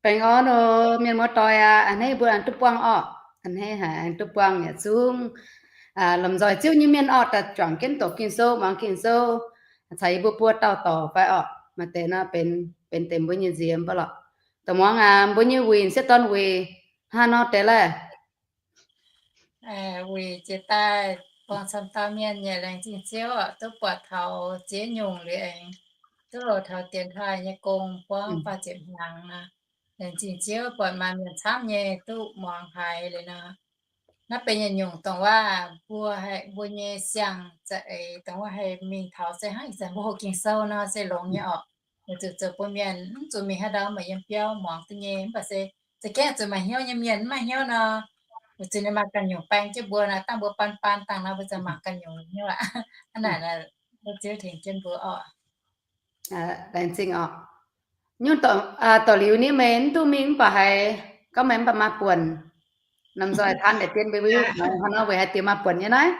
Baengh orn oc, mienh muoz-doic aac, a'hneiv mbuo aengx duqv buangh orqc. A'hneiv haic aengx duqv buangh yietc zungv lomh nzoih Ziouv nyei mienh orqc, daaih juangc jienv doqc Ging-Sou, muangx Ging-Sou, caux yie mbuo buo dauh dorc fai orqc. Maaih deix nor benx, benx deix mbuo nyei nziex mv baac lorqc. Da'muangx aac, mbuo nyei wuic, sieqv dorn wuic, hnangv nor deix laeh. Wuic jiex daaih buangh camv dauh mienh yaac laengz zingh Ziouv oc, duqv buatc taux ziex nyungc liuz aengx duqv loz taux dienx taaih nyei gong buangv faah ziepc hnyangx nor. Laengz zingh Ziouv buatc maaih mienh camv nyei duqv muangx haiz liuz nor. Naaiv benx yietc nyungc dongh waac mbuo haih, mbuo nyei siang-za'eix dongh wuov haih mingh taux se hnangv ih zanc mbuo hoqc Ging-Sou nor se longx nyei orqc. Weic zuqc zoux bun mienh mv zuqc mingh haaix ndau maaih yiem biauv muangx duqv nyei, mv baac se za'gengh zuqc maaih hnyouv nyei mienh mv maaih hnyouv nor, weic zuqc ninh maaih ganh nyungc baeng jienv mbuo nor, dangh mbuo baan baan dangh nor mbuo ziouc mangc ganh nyungc hnyouv aqv. Hnangv naaic, Ziouv tengx jienv mbuo oc. Laengz zingh oc. Nyungc dorc liuz ni meih mv duqv mingh mv baac haiz gorngv meih mv baac maaih buonc. Lomh nzoih taan deix dien mbuo hiuv hnangv nor weic haaix diuc maaih buonc nyei naaiv.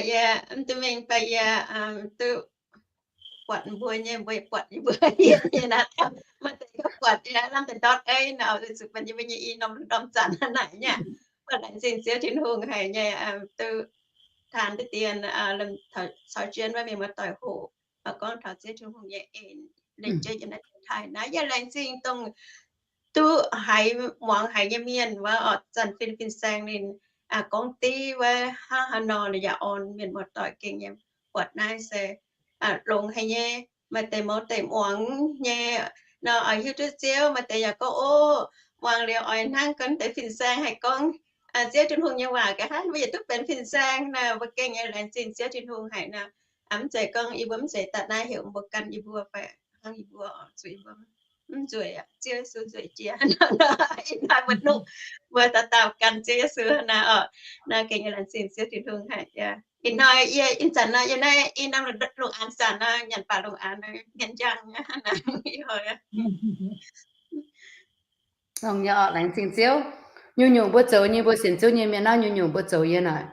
Yie mv duqv mingh baac yie duqv buatc mbuo nyei, mbuo buatc yie mbuo nyei naaiv, maaih deix gorngv buatc yie lamh deix ndortv ei nor, zuqc bun yie mbuo nyei i norm ndorm zanc naaic nyei. Mv baac laengz zingh Ziouv Tin-Hungh haic nyei, duqv taan deix dien caux jienv wuov mienh muoz-doic hoqc, gorngv taux Ziouv Tin-Hungh nyei en, lengc jeiv yiem naaiv taaih naaiv yie laengz zingh dongh duqv haiz muangx haiz nyei mienh wuov orqc, zanc fin-fin-saeng ninh gorngv div wuov hnangv haaix nor ninh yaac orn mienh muoz-doic gengh nyei buatc naaiv se longx haic nyei. Maaih deix mouz deix muangx nyei nor oix hiuv duqv Ziouv, maaih deix yaac gorngv, ov, muangx liuz oix hnangv gunv deix fin-saeng haih gorngv Ziouv Tin-Hungh nyei waac nqa'haav mbuo yietc duqv benx fin-saeng nor, mbuo gengh nyei laengz zingh Ziouv Tin-Hungh haic nor. Mv zeiz gorngv yie mbuo mv zeiz daaih naaiv heuc mbuo gan yie mbuo fai hnangv yie mbuo zuqc yie mbuo mv nzueic aqv, Ziouv Yesu nzueic jiex nor. Ih hnoi mbuo nuqv mbuo dauh dauh gan Ziouv Yesu naaiv oc. Naaiv gengh nyei laengz zingh Ziouv Tin-Hungh haic. Ih hnoi yie ih zanc nor yiem naaiv i norm lungh aanx zanc nor, nyanc baac lungh aanx nor, hmien njang nyei hnangv naaic. Laengz zingh Ziouv. Nyungc-nyungc mbuo zoux nyei, mbuo sienx Ziouv nyei mienh naaiv, nyungc-nyungc mbuo zoux nyei naaic,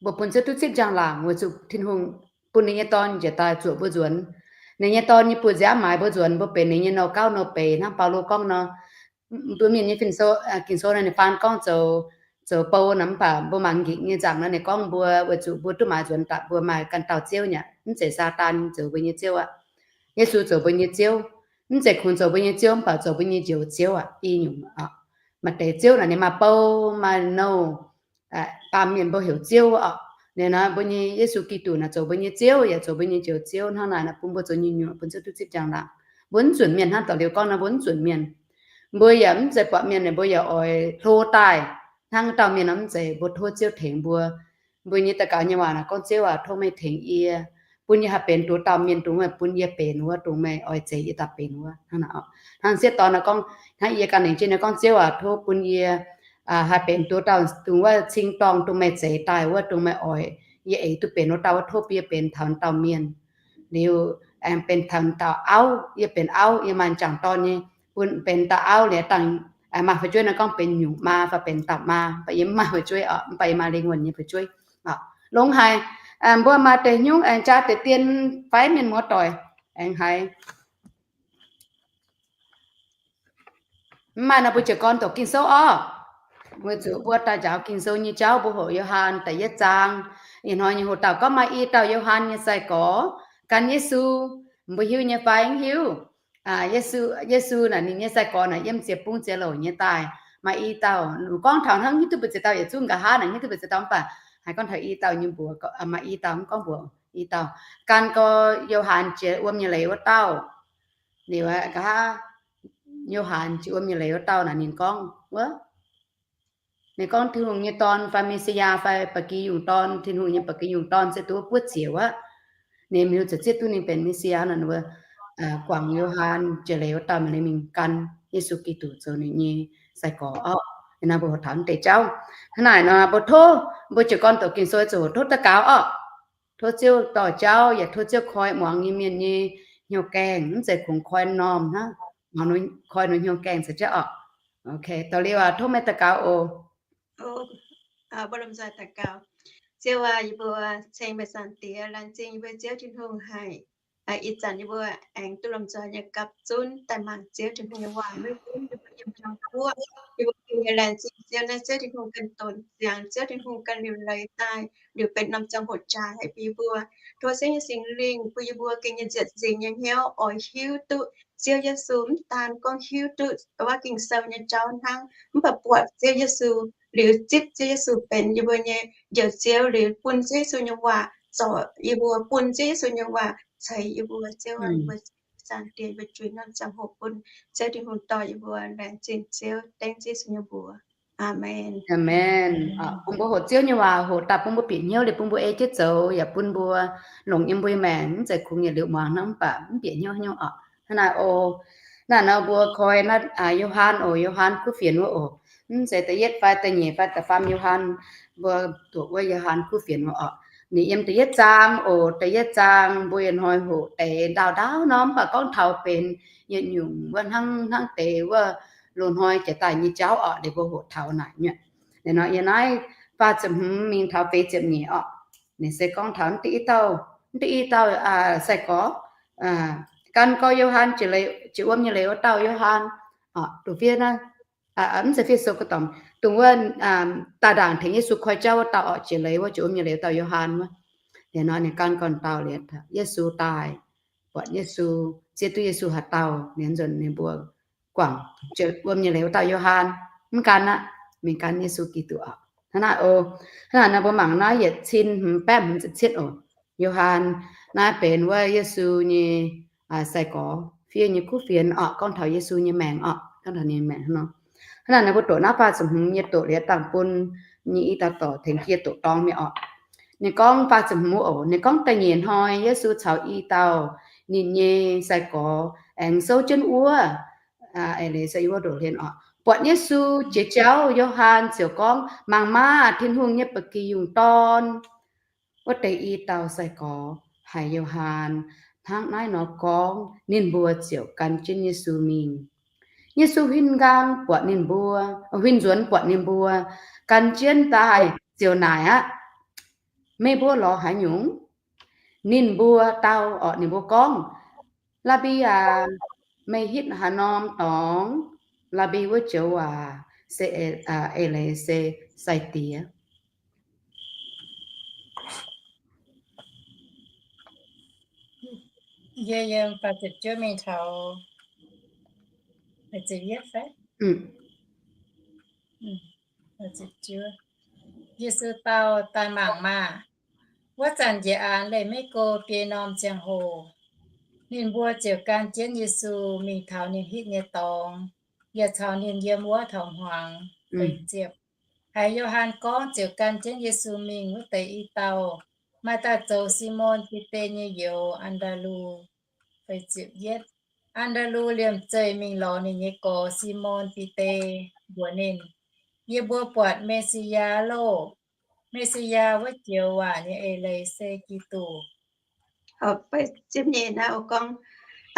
mbuo bun Ziouv duqv zipv njang-laangc weic zuqc Tin-Hungh bun ninh nyei Dorn njiec daaih zuoqc mbuo nzuonx. Ninh nyei Dorn nyei buoz-nziaamv maaiz mbuo nzuonx, mbuo benx ninh nyei nouh gauv nouh beix hnangv Baulo gorngv nor. Mbuo mienh nyei Ging-Sou, Ging-Sou naaiv ninh faan gorngv zoux, zoux bou nor, mv baac mbuo mangc nqingx nyei nzaangc nor ninh gorngv mbuo weic zuqc mbuo duqv maaiz nzuonx daaih mbuo maaih ganh dauh Ziouv nyei, mv zeiz Saadaan zoux mbuo nyei ziouv aqv. Yesu zoux mbuo nyei Ziouv. Mv zeiz kungx zoux mbuo nyei Ziouv mv baac zoux mbuo nyei Njoux Ziouv aqv. I nyungc maaih deix ziouv naaic ninh maaih bou, maaih nouh, baamh mienh mbuo heuc ziouv oc. Ninh naaic mbuo nyei Yesu Giduc naaic zoux mbuo nyei Ziouv yaac zoux mbuo nyei Njoux Ziouv. Hnangv naaic naaic bun mbuo zoux nyungc-nyungc bun Ziouv duqv zipv njang-laangc. Mbuo mv zunc mienh hnangv dorc liuz gorngv nor, mbuo mv zunc mienh. Mbuo yaac mv zeiz buatc mienh, mbuo yaac oix hlo daaih hnangv dauh mienh nor, mv zeiz. Mbuo tov Ziouv tengx mbuo. Mbuo nyei daux gaux nyei waac naaic gorngv, Ziouv aac, tov meih tengx yie, bun yie haih benx nduov dauh mienh dongh meih bun yie benx wuov, dongh meih oix zeix yie daaih benx wuov. Hnangv naaic, hnangv sieqv dorn naaic gorngv, hnangv yie ganh lengc jiex naaic gorngv, Ziouv aac, tov bun yie haih benx nduov dauh dongh wuov cing-dorngh dongh meih zeix daaih wuov, dongh meih oix yie eix duqv benx wuov dauh wuov, tov bun yie benx taux dauh mienh liuz aengx benx taux dauh auv. Yie benx auv, yie maaih m'jangc dorn nyei, bun benx dauh auv liuz dangh maaih fu'jueiv nor gorngv benx nyungc maa fai benx dauh maa, mv baac yie mv maaih fu'jueiv oc, mv baac yie maaih lingh wuonh nyei fu'jueiv. Longx haic. Mbuo maaih deix nyungc aengx jaa deix dien fai mienh muoz-doic aengx haiz. Mv maaih nor mbuo jiez gorn doqc Ging-Sou orqc. Weic zuqc mbuo daaih njaaux Ging-Sou nyei jauv mbuo hoqc Yo^han da'yietv zaang. Ih hnoi nyei hoc dauh gorngv maaih i dauh Yo^han nyei sai-gorx gan Yesu. Mbuo hiuv nyei fai mv hiuv? Yesu, Yesu naaic ninh nyei sai-gorx naaic yiem ziex bung ziex louc nyei daaih. Maaih i dauh, gorngv taux hnangv hiuv duqv mbu'ziex dauh yietc zungv, nqa'haav naaic hiuv duqv mbu'ziex dauh mv baac haiz gorngv taux i dauh nyei mbuox, maaih i dauh mv gorngv mbuox i dauh. Gan gorx Yo^han jiex wuom nyei leiz wuov dauh. Liuz nqa'haav Yo^han jiex wuom nyei leiz wuov dauh naaic ninh gorngv wuov, ninh gorngv Tin-Hungh nyei Dorn fai Me^si^yaa fai ba'gi yungh dorn, Tin-Hungh nyei ba'gi yungh dorn se duqv buov ziec wuov. Ninh mingh ziouc zieqv duqv ninh benx Me^si^yaa nor, ninh mbuo guangc Yo^han jiex leiz wuov dauh mingh, ninh mingh gan Yesu Giduc zoux ninh nyei sai-gorx orqc. Naaiv mbuo hoqc taux naaiv deix jauv. Hnangv naaic nor mbuo tov, mbuo jiez gorn doqc Ging-Sou ziouc tov daux gaux orqc. Tov Ziouv dorh jauv yaac tov Ziouv koi muangx nyei mienh nyei hnyouv gaengh, mv zeiz kungx koi m'normh hnangv, koi ninh hnyouv gaengh caux jienv orqc. Dorh liuz aac, tov meih daux gaux oc. Mbuo lomh nzoih daux gaux. Ziouv aac, yie mbuo ceng meih Zaangc Diex, laengz zingh yie mbuo Ziouv Tin-Hungh haic. Ih zanc yie mbuo aengx duqv lomh nzoih nyei gapv zunv daaih mangc Ziouv Tin-Hungh nyei waac maiv gunv yie mbuo yiem haaix guoqv, yie mbuo gengh nyei laengz zingh Ziouv naaiv, Ziouv Tin-Hungh ganh donx ziangx, Ziouv Tin-Hungh ganh liuc leiz daaih, liuc benx norm ziangh hoc jaax haic bun yie mbuo. Tov Ziouv nyei Singx Lingh bun yie mbuo gengh nyei nziepc nzingc nyei hnyouv oix hiuv duqv Ziouv Yesu, mv daan gorngv hiuv duqv wuov Ging-Sou nyei jauv hnangv, mv baac buatc Ziouv Yesu liuz zipv Ziouv Yesu benx yie mbuo nyei Njoux Ziouv liuz bun Ziouv Yesu nyei waac zorc yie mbuo, bun Ziouv Yesu nyei waac ceix yie mbuo. Ziouv aac, yie mbuo zaangc Diex, yie mbuo juix norm ziangh hoc bun Ziouv Tin-Hungh dorh yie mbuo. Laengz zingh Ziouv, dengv Ziouv Yesu nyei mbuox. Aamen. Aamen. Bun mbuo hoqc Ziouv nyei waac hoqc daaih bun mbuo bieqc hnyouv liuz bun mbuo ei jienv zoux, yaac bun mbuo longc yiem mbuo nyei maengc mv zeiz kungx yietc liuz muangx hnangv, mv baac mv bieqc hnyouv hnyouv oc. Hnangv naaiv oc, hnangv naaiv mbuo koi naaiv Yo^han oc, Yo^han kuv fienx wuov oc. Mv zeiz da'yietv fai da'nyeic fai da'faam Yo^han, mbuo doqc wuov Yo^han kuv fienx wuov oc. Ninh yiem da'yietv zaang oc, da'yietv zaang mbuo yietc hnoi hoqc deix ndau-ndau nor, mv baac gorngv taux benx yietc nyungc wuov hnangv, hnangv deix wuov loz-hnoi jiex daaih nyei jauv oc, liuz mbuo hoqc taux naaic nyuoqc. Liuz nor yie naaiv faah ziepc hmz mingh taux feix ziepc nyeic oc. Ninh se gorngv taux diuh i dauh, diuh i dauh sai-gorx, gan gorx Yo^han, jiex wuom nyei leiz wuov dauh Yo^han oc, dongh fiev naaiv, mv zeiz fiev sou ga'dorngx, dongh wuov daaih ndaangc tengx Yesu koi jauv wuov dauh oc, jiex leiz wuov, jiex wuom nyei leiz wuov dauh Yo^han wuov. Liuz nor ninh gan gorn dauh liuz, Yesu daaih, buatc Yesu, zieqv duqv Yesu haaix dauh, ninh nzunc ninh mbuo guangc jiex wuom nyei leiz wuov dauh Yo^han, mv gan aqv, mingh gan Yesu Giduc oc. Hnangv naaiv oc, hnangv naaiv nor mbuo mangc naaiv yietc cin hmz baeqv hmz ziepc cietv oc. Yo^han naaiv benx wuov Yesu nyei sai-gorx fiev nyei kuv fienx oc, gorngv taux Yesu nyei maengc oc, gorngv taux ninh maengc hnangv nor. Hnangv naaiv nor mbuo doqc naaiv faah ziepc hmz nyei doqc liuz dangh bun nyei i dauh dorc tengx yie doqc dorng mingh oc. Ninh gorngv faah ziepc hmz oc, ninh gorngv, da'nyeic hnoi Yesu caux i dauh ninh nyei sai-gorx aengx souv jienv wuov, eix leiz se wuov ndoqv hlen oc. Buatc Yesu jiex jauv, Yo^han ziouc gorngv, Mangc maah! Tin-Hungh nyei Ba'gi Yungh Dorn. Wuov deix i dauh sai-gorx haiz Yo^han hnangv naaiv nor gorngv, ninh mbuo ziouc gan jienv Yesu mingh. Yesu huin nqaang buatc ninh mbuo, huin nzuonx buatc ninh mbuo gan jienv daaih ziouc naaic aqv, Meih mbuo lorz haaix nyungc? Ninh mbuo dau, orqc, ninh mbuo gorngv, Laa^mbi aac, meih hitv haaix norm dorngx? Laa^mbi wuov joux waac se eix leiz se Sai-Diex. Yesu dau, Daaih mangc maah! Wuov zanc njiec aanx leih maiv go biei norm ziangh hoc, ninh mbuo ziouc gan jienv Yesu mingh taux ninh hitv nyei dorngx, yaac caux ninh yiem wuov taux hmuangx. Haiz Yo^han gorngv ziouc gan jienv Yesu mingh wuov deix i dauh, maaih daaih zoux Simon Bide nyei youz, An^ndaa^lu. An^ndaa^lu liemh zeih mingh lorz ninh nyei gorx, Simon Bide, mbuox ninh, Yie mbuo buatc Me^si^yaa loh! Me^si^yaa wuov joux waac nyei eix leiz se Giduc.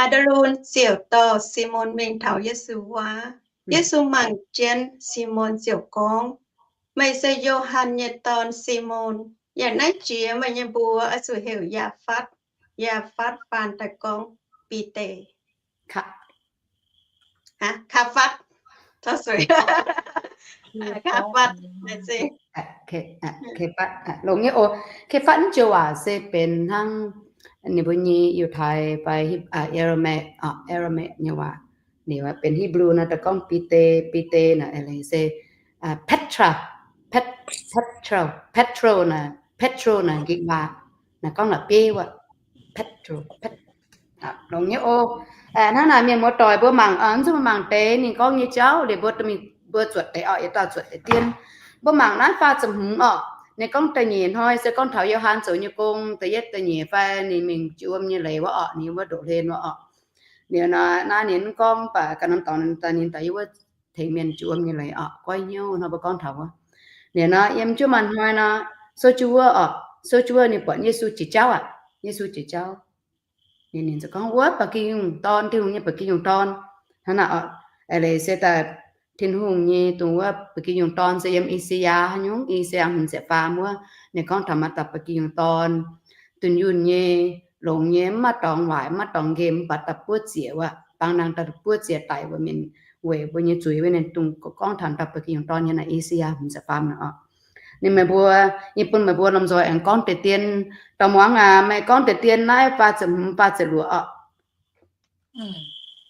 An^ndaa^lu ziouc dorh Simon mingh taux Yesu wuov. Yesu mangc jienv Simon ziouc gorngv, Meih se Yo^han nyei dorn, Simon. Yangh naaiv jiex meih nyei mbuox oix zuqc heuc Yaa^fatv. Yaa^fatv faan daaih gorngv Bide. Kaafatv, tov suix. Kaafatv, longx nyei oc. Kaafatv naaiv joux waac se benx hnangv ninh mbuo nyei Yiutai fai Aramaic, Aramaic nyei waac. Ninh benx Hipv^lu naaiv daaih gorngv Bide, Bide naaic se Petra, Petro, Petro naaic, Petro naaic nqingx waac, naaic gorngv la'bieiv wuov, Petro, longx nyei oc. Hnangv naaic mienh muoz-doic mbuo mangc, mv zuqc mangc deix ninh gorngv nyei jauv liuz mbuo, mbuo zuotc deix orqc, yietc dauh zuotc deix dien. Mbuo mangc naaiv faah ziepc hmz orqc, ninh gorngv da'nyeic hnoi se gorngv taux Yo^han zoux nyei gong da'yietv da'nyeic fai ninh mingh jiex wuom nyei leiz wuov orqc, ninh wuov ndoqv hlen wuov orqc. Liuz nor naaiv ninh mv gorngv, mv baac ganh norm dorngx daaih ninh daaih yie wuov tengx mienh jiex wuom nyei leiz orqc, goiv hnyouv nor mbuo gorngv taux wuov. Liuz nor yiem juov maanh hnoi nor, sou juov orqc, sou juov ninh buatc Yesu jiex jauv aqv. Yesu jiex jauv, ninh ziouc gorngv, Wuov Ba'gi Yungh Dorn, Tin-Hungh nyei Ba'gi Yungh Dorn. Hnangv naaic orqc, eix leiz se daaih Tin-Hungh nyei dongh wuov Ba'gi Yungh Dorn se yiem I^saa^yaa, haaix nyungc I^saa^yaa hmz ziepc faam wuov, ninh gorngv taux maaih dauh Ba'gi Yungh Dorn, dunh yunh nyei, longx nyei, mv maaih dorngx waaic, mv maaih dorngx nqemh, mv baac daaih buov ziec wuov, bangc nangh daaih buov ziec daic wuov mienh weic mbuo nyei zuiz wuov, ninh dongh gorngv taux daaih ba'gi yungh dorn nyei naaic E C R hmz ziepc faam oc. Ninh meih mbuo, yie bun meih mbuo lomh nzoih aengx gorngv deix dien, da'muangx aac, meih gorngv deix dien naaiv faah ziepc hmz, faah ziepc luoqc oc.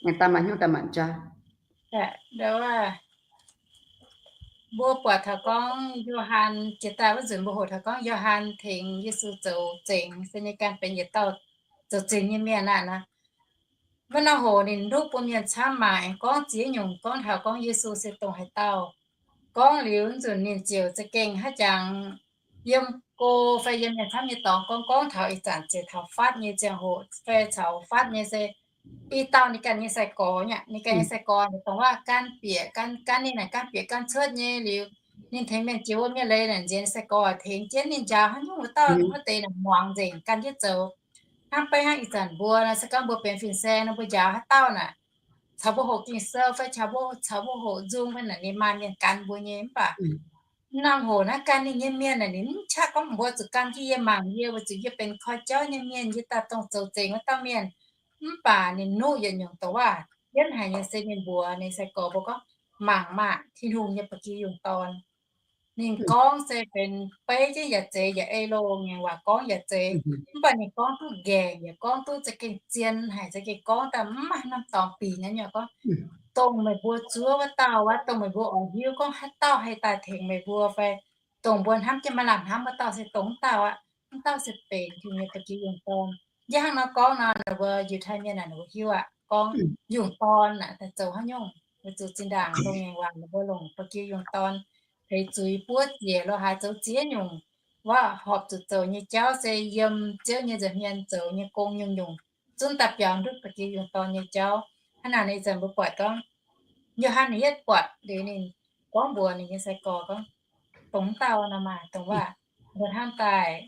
Daaih maaih hnyouv daaih maanc jaax. Mbuo buatc taux gorngv Yo^han, jiex daaih wuov nzunc mbuo hoqc taux gorngv Yo^han tengx Yesu zoux zengx se ninh ganh benx yietc dauh zoux zingx nyei mienh aqv nor. Wuov norm hoc ninh nduqv bun mienh camv maaic, gorngv ziex nyungc, gorngv taux gorngv Yesu se dongh haaix dauh. Gorngv liuz nzunc ninh ziouc za'gengh haaix jangx yiem go fai yiem mienh camv nyei dorngx gorngv, gorngv taux ih zanc ziouc taux fatv nyei ziangh hoc fai caux fatv nyei se i dauh ninh ganh nyei sai-gorx nyei, ninh ganh nyei sai-gorx dongh waac gan bieqc gan, gan ninh naaic gan bieqc gan cuotv nyei liuz, ninh tengx mienh jiex wuom nyei leiz naaic nziex sai-gorx tengx jienv ninh njaaux haaix nyungc wuov dauh wuov deix naaic muangx nzengc gan jienv zoux. Hnangv beiv hnangv ih zanc mbuo nor, se gorngv mbuo benx fin-saeng nor, mbuo njaaux haaix dauh naaic, caux mbuo hoqc Ging-Sou fai caux mbuo, caux mbuo hoqc nzung fai naaic, ninh maaih mienh gan mbuo nyei. Mv baac norm hoc naaiv gan ninh nyei mienh naaic, ninh mv qaqv gorngv mbuo zuqc gan jienv yie, mangc yie, weic zuqc yie benx koi jauv nyei mienh, yie daaih dongh zoux zengx wuov dauh mienh. Mv baac ninh nuqv yietc nyungc dongh waac jienv haic nyei se ninh mbuox ninh sai-gorx mbuo gorngv, mangc maah, Tin-Hungh nyei ba'gi yungh dorn. Ninh gorngv se benx beiv jienv yaac zeiz, yaac ei longh nyei waac gorngv yaac zeiz. Mv baac ninh gorngv duqv nqaengc, yaac gorngv duqv za'gengh zien haic, za'gengh gorngv daaih mv maaih norm dorngx bingx nyei gorngv, dongh meih mbuo zuov wuov dauh wuov, dongh meih mbuo oix hiuv gorngv haaix dauh haih daaih tengx meih mbuo fai dongh mbuo hnamv jienv maaih lamh hnamv wuov dauh se dongh wuov dauh aqv. Wuov dauh se benx Tin-Hungh nyei ba'gi yungh dorn. Yie hnangv nor gorngv nor, ninh mbuo Yiutai Mienh naaic ninh mbuo hiuv aqv, gorngv yungh dorn naaic daaih zoux haaix nyungc, weic zuqc zinh ndaangc longx nyei waac ninh mbuo longc ba'gi yungh dorn ceix zuiz buov ziec lo haaix zoux ziex nyungc, waac horpc zuqc zoux nyei jauv se yiem Ziouv nyei nza'hmien zoux nyei gong nyungc-nyungc zunv daaih biaux ndutv ba'gi yungh dorn nyei jauv. Hnangv naaic ninh zanc mbuo buatc gorngv, Yo^han ninh yietv buatc liuz ninh gorngv mbuox ninh nyei sai-gorx gorngv, dongh wuov dauh nor maah, dongh waac mbuo hnamv daaih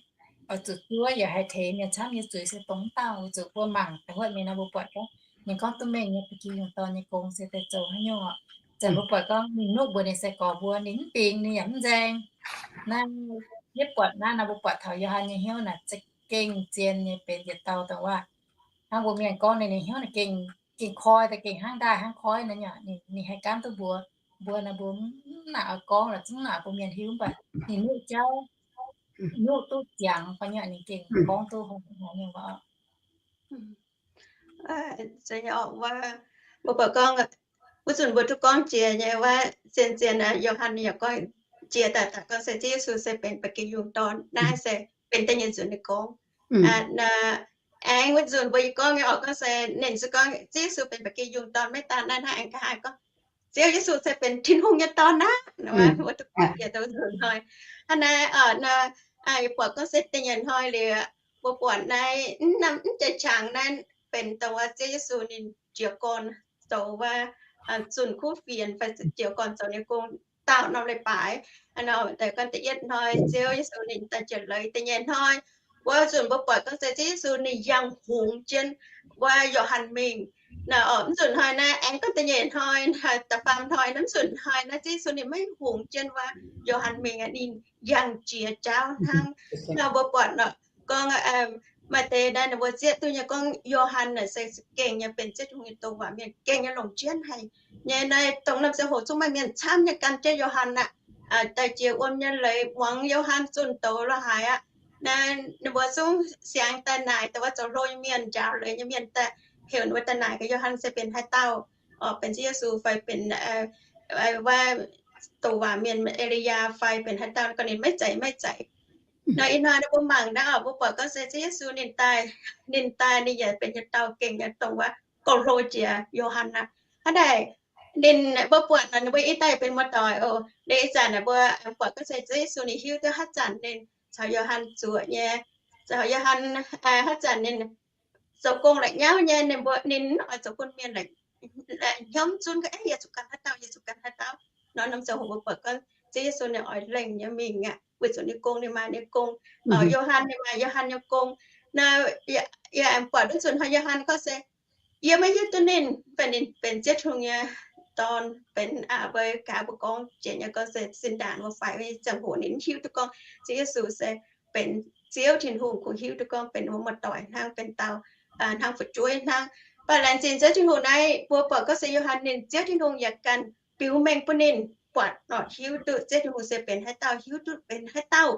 oix zuqc zuov yaac haih tengx mienh camv nyei zuiz se dongh wuov dauh, weic zuqc mbuo mangc da'huotv mingh nor mbuo buatc gorngv ninh gorngv duqv mengh nyei ba'gi yungh dorn nyei gong se daaih zoux haaix nyungc oc. Zanc mbuo buatc gorngv ninh nuqv mbuox ninh sai-gorx mbuo, ninh mv bingx, ninh yaac mv nzaeng. Naaiv yietv buatc naaiv nor mbuo buatc taux Yo^han nyei hnyouv naaic za'gengh zien nyei, benx yietc dauh dongh waac hnangv mbuo mienh gorngv ninh, ninh hnyouv naaic gengh, gengh koi daaih gengh hnangv ndaaih hnangv koiv naaiv nyungc. Ninh, ninh haih gaamv duqv mbuox mbuo nor, mbuo mv nangc oix gorngv lorqc, zungv mv nangc bun mienh hiuv, mv baac ninh nuqv jauv, nuqv duqv ziangx fai nyungc, ninh gengh gorngv duqv hngongx nyei waac. Mbuo buatc gorngv wuov nzunc mbuo duqv gorngv jiex nyei wuov, zien-zien Yo^han ninh yaac gorngv jiex daaih, daaih gorngv se Ziouv Yesu se benx ba'gi yungh dorn. Naaiv se benx da'nyeic nzunc ninh gorngv. Aengx wuov nzunc mbuo yie gorngv nyei oc, gorngv se ninh se gorngv Ziouv Yesu benx ba'gi yungh dorn maiv daan naaiv, hnangv aengx nqa'haav gorngv Ziouv Yesu se benx Tin-Hungh nyei Dorn aqv. Wuov duqv gorngv jiex dongh nzunc hnoi. Hnangv naaiv, yie buatc gorngv se da'nyeic hnoi liuz, mbuo buatc naaiv, mv, mv jaax qangx naaiv benx dongh wuov Ziouv Yesu ninh jiez gorn zoux wuov, zunh kuv fienx fai jiez gorn zoux nyei gong daauh norm leiz-baaix. Deix gorngv da'yietv hnoi Ziouv Yesu ninh daaih jiex leiz. Da'nyeic hnoi wuov nzunc mbuo buatc gorngv se Ziouv Yesu ninh yangh hungx jienv wuov Yo^han mingh. Mv nzunc hnoi naaiv aengx gorngv da'nyeic hnoi, da'faam hnoi naaiv, mv nzunc hnoi naaiv Ziouv Yesu ninh maiv hungx jienv wuov Yo^han mingh, ninh yangh jiex jaauv hnangv. Nor mbuo buatc nor gorngv maaih deix naaiv ninh mbuo zieqv duqv nyei gorngv Yo^han naaic se gengh nyei benx Ziouv Tin-Hungh nyei douc waac mienh, gengh nyei longc jienv haic nyei. Naaiv dongh norm ziangh hoc zungv maaih mienh camv nyei gan jienv Yo^han aqv, daaih jiex wuom nyei leiz muangx Yo^han zunh douz lorqc haaix aqv. Naaiv ninh mbuo zungv siangx daaih naaic, dongh wuov zoux hlo nyei mienh, njaaux leiz nyei mienh daaih heuc ninh mbuo daaih naaic gaax Yo^han se benx haaix dauh, benx Ziouv Yesu fai benx wuov douc waac mienh E^li^yaa fai benx haaix dauh, gorngv ninh maiv zeiz, maiv zeiz. Nor ih hnoi ninh mbuo mangc naaiv oc, mbuo buatc gorngv se Ziouv Yesu ninh daaih, ninh daaih ninh yaac benx yietc dauh gengh nyei dongh wuov gauh hlo jiex Yo^han aqv. Hnangv naaic ninh, mbuo buatc nor ninh mbuo ih daaih benx muoz-doic oc. Ninh ih zanc naaic mbuo buatc gorngv se Ziouv Yesu ninh hiuv duqv haaix zanc ninh caux Yo^han zuoqc nyei, caux Yo^han, haaix zanc ninh zoux gong la'nyauv nyei, ninh mbuo, ninh oix zoux bun mienh la'hnyouv zunv gorngv, yie zuqc gan haaix dauh, yie zuqc gan haaix dauh. Nor norm ziangh hoc mbuo buatc gorngv Ziouv Yesu ninh oix lengh nyei mingh aqv, weic zuqc ninh gong ninh maaih ninh gong, Yo^han ninh maaih Yo^han nyei gong. Nor yie aengx buatc wuov nzunc hnoi Yo^han gorngv se, yie maiv hiuv duqv ninh, mv baac ninh benx Ziouv Tin-Hungh nyei Dorn, benx aqv, mbuo gaax mbuo gorngv jiex nyei gorngv se zinh ndaangc mbuo faix nyei ziangh hoc ninh mv hiuv duqv gorngv Ziouv Yesu se benx Ziouv Tin-Hungh kungx hiuv duqv gorngv benx wuov muoz-doic hnangv, benx dauh hnangv fu'jueiv hnangv. Mv baac laengz zingh Ziouv Tin-Hungh naaiv mbuo buatc gorngv se Yo^han ninh, Ziouv Tin-Hungh yaac ganh biux mengh bun ninh buatc orqc, hiuv duqv Ziouv Tin-Hungh se benx haaix dauh, hiuv duqv benx haaix dauh.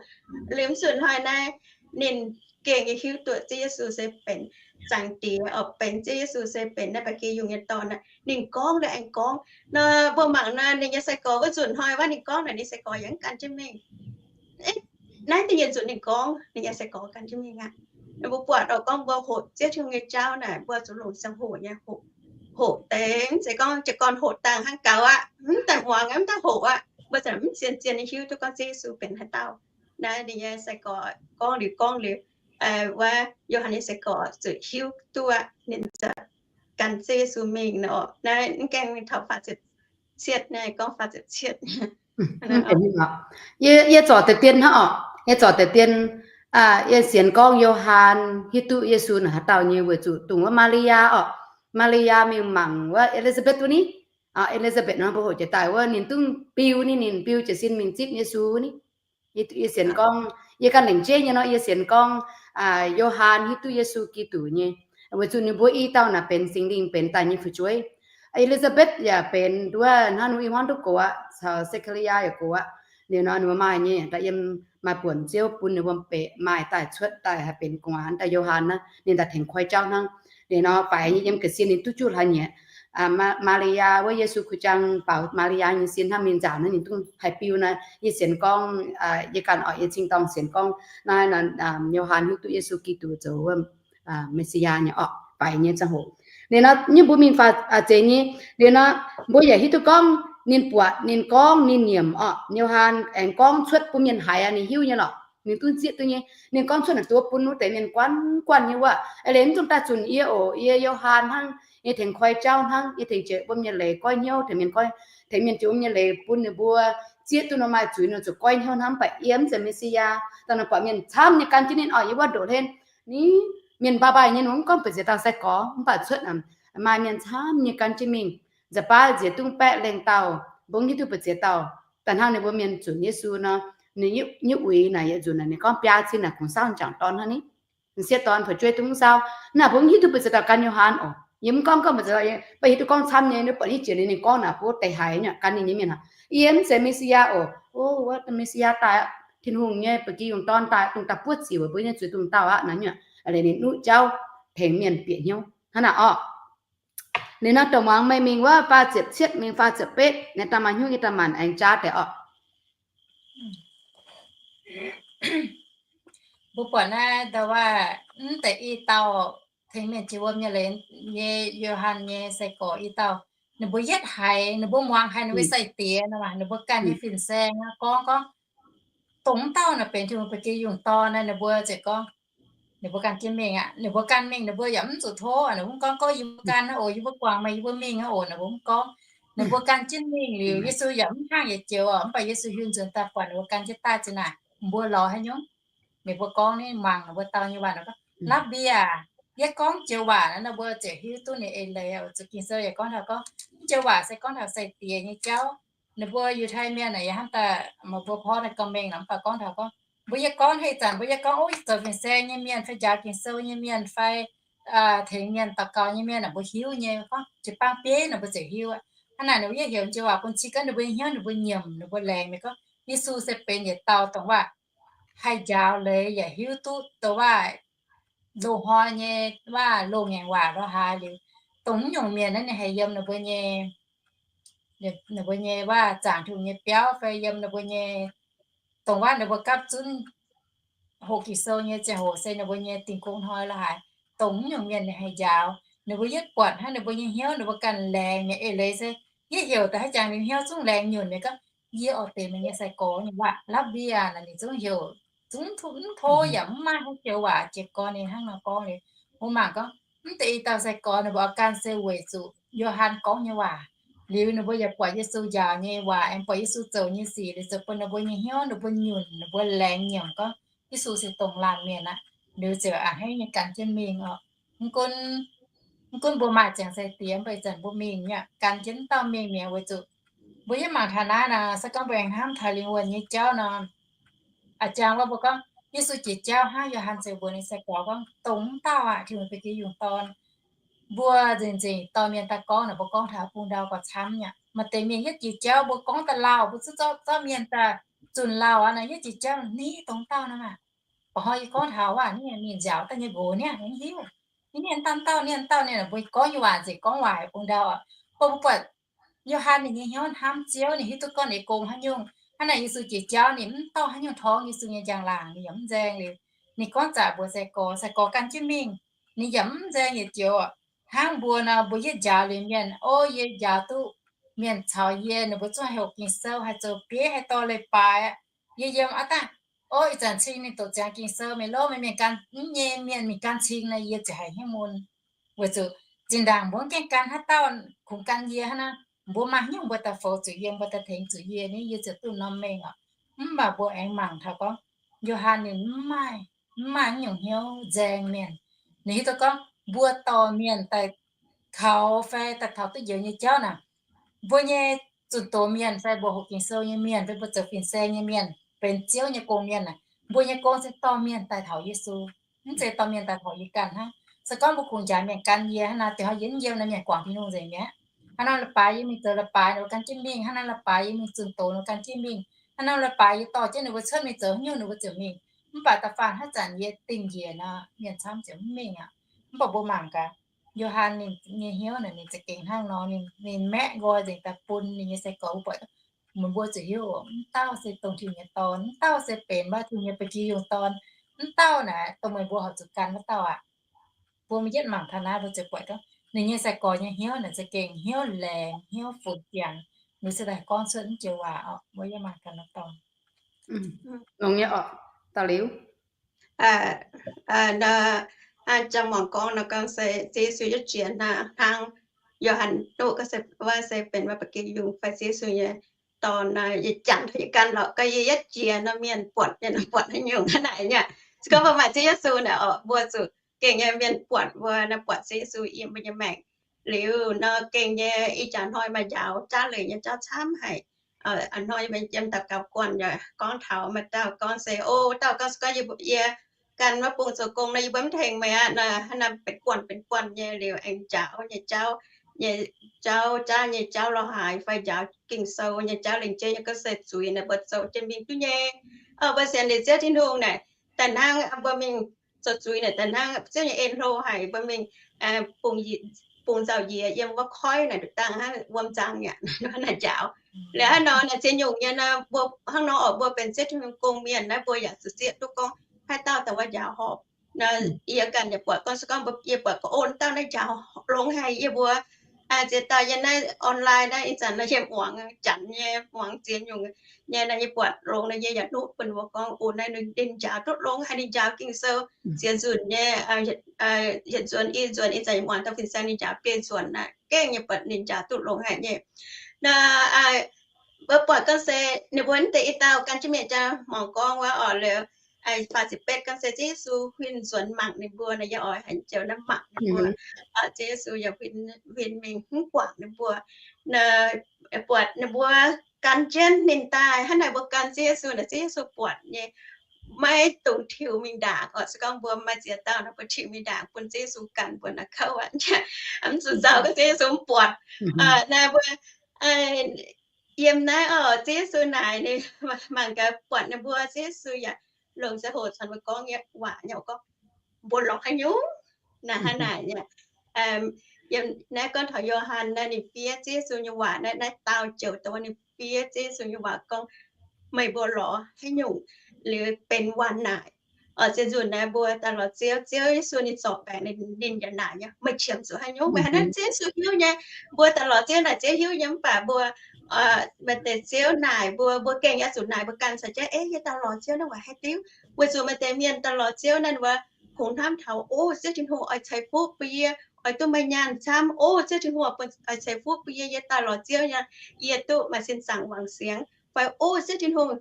Liuz mv zuqc hnoi naaiv ninh gengh nyei hiuv duqv Ziouv Yesu se benx Zaangc Diex orqc, benx Ziouv Yesu se benx naaiv ba'gi yungh nyei Dorn aqv. Ninh gorngv liuz aengx gorngv nor, mbuo mangc nor ninh nyei sai-gorx wuov nzunc hnoi wuov ninh gorngv naaic ninh sai-gorx yaac mv gan jienv mingh. Naaiv da'nyeic nzunc ninh gorngv ninh nyei sai-gorx gan jienv mingh aqv. Mbuo buatc orqc gorngv mbuo hoqc Ziouv Tin-Hungh nyei jauv naaic mbuo zuqc longc ziangh hoc nyei hoqc, hoqc deix, mv zeiz gorngv jiez gorn hoqc dangh hnangv gaux aqv, mv daaih muangx aqv, mv daaih hoqc aqv, mbuo za'gengh mv zien-zien nyei hiuv duqv gorngv Ziouv Yesu benx haaix dauh. Naaiv ninh nyei sai-gorx gorngv liuz gorngv liuz, wuov Yo^han nyei sai-gorx zuqc hiuv duqv aqv, ninh ziouc gan Ziouv Yesu mingh nor. Naaiv mv gaengh mingh taux faah ziepc cietv naaiv, gorngv faah ziepc cietv. Yie, yie zorc deix dien hnangv orqc, yie zorc deix dien, yie sienx gorngv Yo^han hiuv duqv Yesu naaic haaix dauh nyei weic zuqc dongh wuov Maa^li^yaa orqc. Maa^li^yaa mingh mangc wuov E^li^saa^betv wuov ni. E^li^saa^betv nor mbuo hoqc jiex daaih wuov ninh dungx biu ni, ninh biu jiez sin mingh zipv Yesu ni. Yie sienx gorngv, yie ganh lengc jeiv nyei nor, yie sienx gorngv Yo^han hiuv duqv Yesu Giduc nyei, weic zuqc ninh mbuo i dauh naaic benx Singx Lingh benx daaih nyei fu'jueiv. E^li^saa^betv yaac benx nduov hnangv nor i hmuangv duqv gox aqv, caux Se^kaa^li^yaa yaac gox aqv. Liuz nor ninh mbuo maaih nyei daaih yiem maaih buonc Ziouv bun ninh mbuo mbeqc maaih daaih cuotv daaih haih benx gu'nguaaz daaih Yo^han naaiv, ninh daaih tengx koi jauv hnangv. Liuz nor faix nyei yiem ga'sie ninh duqv juqv hlaax nyieqc. Maa^li^yaa wuov Yesu kuh jaang baaux Maa^li^yaa nyei sin hnangv mingh nzaaux naaiv ninh dungv haih biu naaiv. Yie sienx gorngv, yie ganh orqc, yie cing-dorngh sienx gorngv naaiv Yo^han hiuv duqv Yesu Giduc zoux wuov Me^si^yaa nyei orqc, faix nyei ziangh hoc. Liuz nor nyungc mbuo mingh faah zeiz nyei. Liuz nor mbuo yaac hiuv duqv gorngv ninh buatc, ninh gorngv, ninh nyiemc orqc. Yo^han aengx gorngv cuotv bun mienh haiz aqv, ninh hiuv nyei lorqc, ninh dungv zieqv duqv nyei. Ninh gorngv cuotv naaic duqv bun wuov deix mienh guanh guanh nyei wuov. Eix leiz mv dungx daaih zunc yie oc, yie Yo^han hnangv, yie tengx koi jauv hnangv, yie tengx jiex wuom nyei leiz goiv hnyouv, tengx mienh, tengx mienh jiex wuom nyei leiz bun ninh mbuo zieqv duqv nor maaih zuiz nor zuqc goiv hnyouv hnangv. Mv baac yie mv zeiz Me^si^yaa. Daaih nor buatc mienh camv nyei gan jienv ninh orqc, yie wuov ndoqc hlen. Ni, mienh baac baaih nyei ninh mv gorngv benx ziex dauh sai-gorx, mv baac cuotv maaih mienh camv nyei gan jienv mingh. Nza'baav nziex dungv baeqv lengh dauh, mbuo mv hiuv duqv benx ziex dauh. Da'hnangv ninh mbuo mienh zunc Yesu nor, ninh nyei uix naaic yietc nzunc naaic ninh gorngv biaa cin naaic kungx saauv m'jangc dorn hnangv ni. M'sieqv dorn fu'jueiv dungv saauv. Naaic mbuo mv hiuv duqv benx ziex dauh gan Yo^han oc. Yie mv gorngv gorngv benx ziex dauh, mv baac hiuv duqv gorngv camv nyei, ninh buatc nyei jiex liuz ninh gorngv naaic mbuo deix haiz nyei gan ninh nyei mienh aqv. Yie mv zeiz Me^si^yaa oc. O, wuov Me^si^yaa daaih aqv, Tin-Hungh nyei ba'gi yungh dorn daaih, dongh daaih buov ziec weic mbuo nyei zuiz dongh dauh aqv naaic nyungc. Liuz ninh nuqv jauv tengx mienh bieqc hnyouv hnangv naaic orqc. Liuz nor dongh muangx meih mingh wuov faah ziepc cietv mingh faah ziepc betv naaiv daaih maaih hnyouv nyei daaih maanc aengx jaav deix orqc. Mbuo buatc naaiv ndau wuov, mv deix i dauh tengx mienh jiex wuom nyei leiz nyei Yo^han nyei sai-gorx i dauh, ninh mbuo yietv haiz, ninh mbuo muangx haiz ninh mbuo sai-diex nor, ninh mbuo ganh nyei fin-saeng gorngv, gorngv, dongh wuov dauh naaic benx Tin-Hungh ba'gi yungh dorn naaiv, ninh mbuo ziouc gorngv, ninh mbuo gan jienv mingh aqv. Ninh mbuo gan mingh, ninh mbuo yaac mv zuqc tov, ninh mbuo mv gorngv, gorngv yie mbuo gan aqv oc, yie mbuo guangc meih, yie mbuo mingh aqv oc, ninh mbuo mv gorngv. Ninh mbuo gan jienv mingh liuz, Yesu yaac mv hnangv yietc joux oc, mv baac Yesu hiuv nzuonx daaih buatc ninh mbuo gan jienv daaih ziouc naaic, mbuo lorz haaix nyungc? Ninh mbuo gorngv ni, mangc ninh mbuo dau nyei waac nor gorngv, Lapv^mbi aac, yie gorngv joux waac naaiv, ninh mbuo ziouc hiuv duqv ninh eix leiz. Zuqc Ging-Sou yaac gorngv taux gorngv, mv joux waac se gorngv taux sai-diex nyei jauv. Ninh mbuo Yiutai mienh naaic yaac hnamv daaih meih mbuo porv naaiv gorngv mengh nor, mv baac gorngv taux gorngv, mbuo yie gorngv hei zanc mbuo yie gorngv, o, zoux fin-saeng nyei mienh fai njaaux Ging-Sou nyei mienh fai tengx mienh daux gaux nyei mienh naaic mbuo hiuv nyei. Gorngv jiu-baang bieiv naaic mbuo ziouc hiuv aqv. Hnangv naaic ninh mbuo yietv heuc joux waac bun cing gorngv ninh mbuo hnyouv ninh mbuo nyiemc, ninh mbuo laengz mingh gorngv Yesu se benx yietc dauh dongh waac haih njaaux leiz yaac hiuv duqv dongh waac loz-hnoi nyei waac, loz-ngaengc waac lorz haaix liuz, dongh mv nyungc mienh naaiv ninh haih yiem ninh mbuo nyei, ninh mbuo nyei waac zaangc Tin-Hungh nyei biauv fai yiem ninh mbuo nyei, dongh waac ninh mbuo gapv zunv hoqc Ging-Sou nyei ziangh hoc se ninh mbuo nyei dingh gong hnoi lorz haaix, dongh mv nyungc mienh ninh haih njaaux. Ninh mbuo yietv buatc hnangv ninh mbuo nyei hnyouv ninh mbuo ganh laengz nyei eix leiz se, yietv heuc daaih haaix jangx ninh hnyouv zungv laengz nyunc nyei gorngv, yie oix benx meih nyei sai-gorx nyei waac, Lapv^mbi aac, naaic ninh zungv heuc, zungv mv tov yaac mv maaih haaix joux waac jiez gorn ninh hnangv nor gorngv liuz, mbuo mangc gorngv mv deix i dauh sai-gorx ninh mbuo oix gan se weic zuqc Yo^han gorngv nyei waac. Liuz ninh mbuo yaac buatc Yesu njaaux nyei waac, aengx buatc Yesu zoux nyei sic, liuz ziouc bun ninh mbuo nyei hnyouv ninh mbuo nyunc, ninh mbuo laengz nyiemc gorngv Yesu se dongh laanh mienh aqv. Liuz ziouc a'hneiv nyei gan jienv mingh oc. Mv gunv, mv gunv mbuo maaih ziangx sai-diex, mv baac ih zanc mbuo mingh nyei, gan jienv dauh mingh mi'aqv weic zuqc mbuo yietv mangc taux naaiv nor, se gorngv mbuo aengx hnamv taux lingh wuonh nyei jauv nor, a'jangx wuov mbuo gorngv, Yesu jiex jauv hnangv, Yo^han ziouc mbuox ninh sai-gorx gorngv, dongh mv dauh aqv, Tin-Hungh ba'gi yungh dorn. Mbuo nzengc nzengc dorh mienh daaih gorngv naaic, mbuo gorngv taux bung ndau gorqv camv nyei. Maaih deix mienh yietv jiex jauv mbuo gorngv daaih lauh, mbuo zuqc zorqv mienh daaih zunc lauh aqv nor, yietv jiex jauv ninh dongh dauh naaic maah. Ba'hnoi yie gorngv taux waac, ninh mingh nziaauc daaih nyei nqox niaa, ninh hiuv, ninh mienh dauh dauh, ninh dauh, ninh mbuo gorngv nyei waac nzengc gorngv waaic bung ndau. Mbuo mbuo buatc Yo^han ninh nyei hnyouv hnamv Ziouv, ninh hiuv duqv gorngv ninh gong haaix nyungc. Hnangv naaic Yesu jiex jauv ninh mv dorh haaix nyungc torngv Yesu nyei njang-laangc, ninh yaac mv nzaeng liuz. Ninh gorngv zaqc mbuox sai-gorx, sai-gorx gan jienv mingh. Ninh yaac mv nzaeng yietc joux. Hnangv mbuo nor, mbuo yietv njaaux liuz mienh, o, yie njaaux duqv mienh caux yie, ninh mbuo zungv haih hoqc Ging-Sou, haih zoux bieiv, haih dorh leiz-baaix. Yie yiem aqv dangh, o, ih zanc cing ninh doqc ziangx Ging-Sou mingh lov, meih mienh gan, mv nyei mienh mingh gan cing nor, yie ziouc haiz hnyouv mun. Weic zuqc zinh ndaangc mbuo mv gaengh gan haaix dauh kungx gan yie hnangv naaic, mbuo maaih haaix nyungc mbuo daaih foux zuqc yie, mbuo daaih tengx zuqc yie, ninh yie ziouc duqv norm mengh oc. Mv baac mbuo aengx mangc taux gorngv Yo^han ninh mv maaih, mv maaih haaix nyungc hnyouv nzaeng mienh. Ninh hiuv duqv gorngv mbuo dorh mienh daaih kaux fai daaih taux duqv njoux nyei jauv naaic, mbuo nyei zunh doz mienh fai mbuo hoqc Ging-Sou nyei mienh fai mbuo zoux fin-saeng nyei mienh, benx Ziouv nyei gong-mienh naaic, mbuo nyei gong se dorh mienh daaih taux Yesu, mv zeiz dorh mienh daaih taux yie ganh hnangv. Se gorngv mbuo kungx njaaux mienh gan yie hnangv naaic, deix hnoi yie mv yiem naaic mienh guangc Tin-Hungh nzengc mi'aqv. Hnangv naaiv leiz-baaix yie mingh zoux leiz-baaix, ninh mbuo gan jienv mingh. Hnangv naaiv leiz-baaix yie mingh zunh doz, ninh mbuo gan jienv mingh. Hnangv naaiv leiz-baaix yie dorh jienv ninh mbuo cuotv mingh zoux haaix nyungc, ninh mbuo ziouc mingh. Mv baac da'faanh haaix zanc yie dingh njiec nor, mienh camv ziouc mv mingh aqv. Mv baac mbuo mangc gaax, Yo^han ninh nyei hnyouv naaic ninh za'gengh hnangv nor, ninh, ninh maeqv nqoi nzengc daaih bun ninh nyei sai-gorx mbuo buatc, meih mbuo ziouc hiuv oc, mv dauh se dongh Tin-Hungh nyei Dorn, mv dauh se benx maaih Tin-Hungh nyei ba'gi yungh dorn, mv dauh naaic dongh meih mbuo horpc zuqc gan wuov dauh aqv. Mbuo maiv yietv mangc taux naaiv, mbuo ziouc buatc gorngv ninh nyei sai-gorx nyei hnyouv naaic za'gengh hnyouv laengz, hnyouv funx ziangx, ninh se daaih gorngv cuotv mv joux waac oc. Mbuo yietv mangc gaax naaiv dorngx. Longx nyei oc, daux liuz. Jang muangx gorngv nor, gorngv se Ziouv Yesu yietv jiex hnangv Yo^han duqv gorngv se, wuov se benx maaih ba'gi yungh fai Ziouv Yesu nyei dorn, yietc jangx taux yie ganh lorqc, gorngv yie yietv jiex nor mienh buatc nyei nor buatc haaix nyungc hnangv naaic nyei. Se gorngv mbuo maaih Ziouv Yesu naaic oc, mbuo zuqc gengh nyei mienh buatc mbuo naaic, buatc Ziouv Yesu yiem mbuo nyei maengc. Liuz nor gengh nyei ih jaax hnoi maaih njaaux jaav leiz nyei jauv camv haic. Ih hnoi yiem daux gaux guanh yaac gorngv taux maaih dauh gorngv se, o, dauh gorngv se gorngv yie, yie gan wuov bung zoux gong nor, yie mbuo mv tengx meih aqv nor, hnangv naaic benx guanh benx guanh nyei liuz aengx njaaux nyei jauv, nyei jauv jaav nyei jauv lorz haaix fai njaaux Ging-Sou nyei jauv lengc jeiv nyei gorngv se zuiz naaic mbuo zoux jienv mingh duqv nyei. Mbuo sienx liuz Ziouv Tin-Hungh naaic, daaih hnangv mbuo mingh zoux zuiz naaic, daaih hnangv Ziouv nyei en hlo haic, mbuo mingh bungx nzauh njiec yiem wuov koiv naaic, nduqc dangh hnangv wuom nzangc yaac naaic njaaux. Liuz hnangv nor naaic ziex nyungc nyei nor, mbuo hnangv nor oc, mbuo benx Ziouv Tin-Hungh gong-mienh naaiv, mbuo yaac zuqc zieqv duqv gorngv haaix dauh daaih wuov njaaux horpc. Yie ganh yaac buatc gorngv se gorngv mbuo, yie buatc gorngv, o, dauh naaiv njaaux longx haic. Yie mbuo ziex dauh yiem naaiv online naaiv ih zanc nor yiem muangx janx nyei, muangx ziex nyungc nyei nor, yie buatc longx nor yie yaac nuqv bun mbuo gorngv, o, naaiv ninh njaaux duqv longx haic, ninh njaaux Ging-Sou ziex nzunc nyei, yietc nzuonx i nzuonx ih zanc muangx dauh fin-saeng ninh njaaux biei nzuonx naaic, gengh nyei buatc ninh njaaux duqv longx haic nyei. Nor mbuo buatc gorngv se ninh mbuo naaiv deix i dauh gan jienv mienh jaa muangx gorngv wuov oc, liuz faah ziepc betv gorngv se Ziouv Yesu huin nzuonx mangc ninh mbuo nor, yie oix haiz joux naaiv mangc ninh mbuo. Ziouv Yesu yaac huin mingh mv guangc ninh mbuo. Buatc ninh mbuo gan jienv ninh daaih, hnangv naaic mbuo gan Ziouv Yesu naaic, Ziouv Yesu buatc nyei, maiv dungx tiux mingh ndaangc oc. Se gorngv mbuo maaih ziex dauh nor, mbuo tiux mingh ndaangc bun Ziouv Yesu ganh mbuo naaic kouv aqv, mv zuqc nzauh gorngv Ziouv Yesu mv buatc. Naaiv mbuo yiem naaiv oc, Ziouv Yesu naaic ninh mangc gaax buatc ninh mbuo, Ziouv Yesu yaac longc ziangh hoc caux mbuo gorngv nyei waac nyei gorngv, mbuo lorz haaix nyungc naaic, hnangv naaic nyei. Yiem naaiv gorngv taux Yo^han naaiv, ninh fiev Ziouv Yesu nyei waac naaiv, naaiv dauh joux dongh wuov ninh fiev Ziouv Yesu nyei waac gorngv, meih mbuo lorz haaix nyungc liuz benx waanc naaic. Oc, ziex nzunc naaiv mbuo daaih lorz Ziouv, Ziouv Yesu ninh zorc baengc ninh, ninh yaac naaic nyei, meih qiemx zuqc haaix nyungc? Meih haaix nanv Ziouv Yesu hiuv nyei. Mbuo daaih lorz Ziouv naaic Ziouv hiuv nyei, mv baac mbuo maaih deix Ziouv naaic mbuo, mbuo gengh yaac zuqc naaic mbuo ganh caux Ziouv, ei, yie daaih lorz Ziouv naaiv waac haaix diuc? Weic zuqc maaih deix mienh daaih lorz Ziouv naaiv wuov, kungx hnamv taux, o, Ziouv Tin-Hungh oix ceix fuqv bun yie, oix duqv maaih nyaanh camv. O, Ziouv Tin-Hungh oix ceix fuqv bun yie, yie daaih lorz Ziouv nyei, yie duqv maaih sin zaangc wangc siangx. Fai, o, Ziouv Tin-Hungh,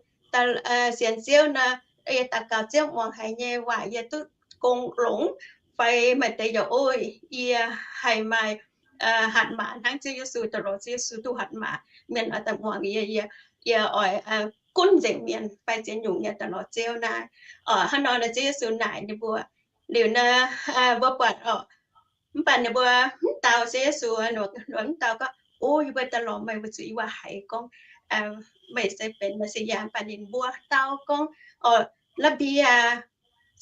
sienx Ziouv nor, yie daux gaux Ziouv muangx haiz nyei waac yie duqv gong longx. Fai maaih deix yaac, o, yie haih maaih hatc maaz hnangv Ziouv Yesu, daaih lorz Ziouv Yesu duqv hatc maaz. Mienh oix daaih muangx yie, yie, yie oix gunv nzengc mienh fai ziex nyungc nyei daaih lorz Ziouv naaiv. Oc, hnangv nor nor Ziouv Yesu naaic ninh mbuo liuz nor, mbuo buatc oc, mv baac ninh mbuo mv dau Ziouv Yesu, ninh mbuo mv dau gorngv, O, yie mbuo daaih lorz meih weic zuqc yie mbuo haiz gorngv meih se benx Messiah. Mv baac ninh mbuo dau gorngv, Oc, La'bi aac,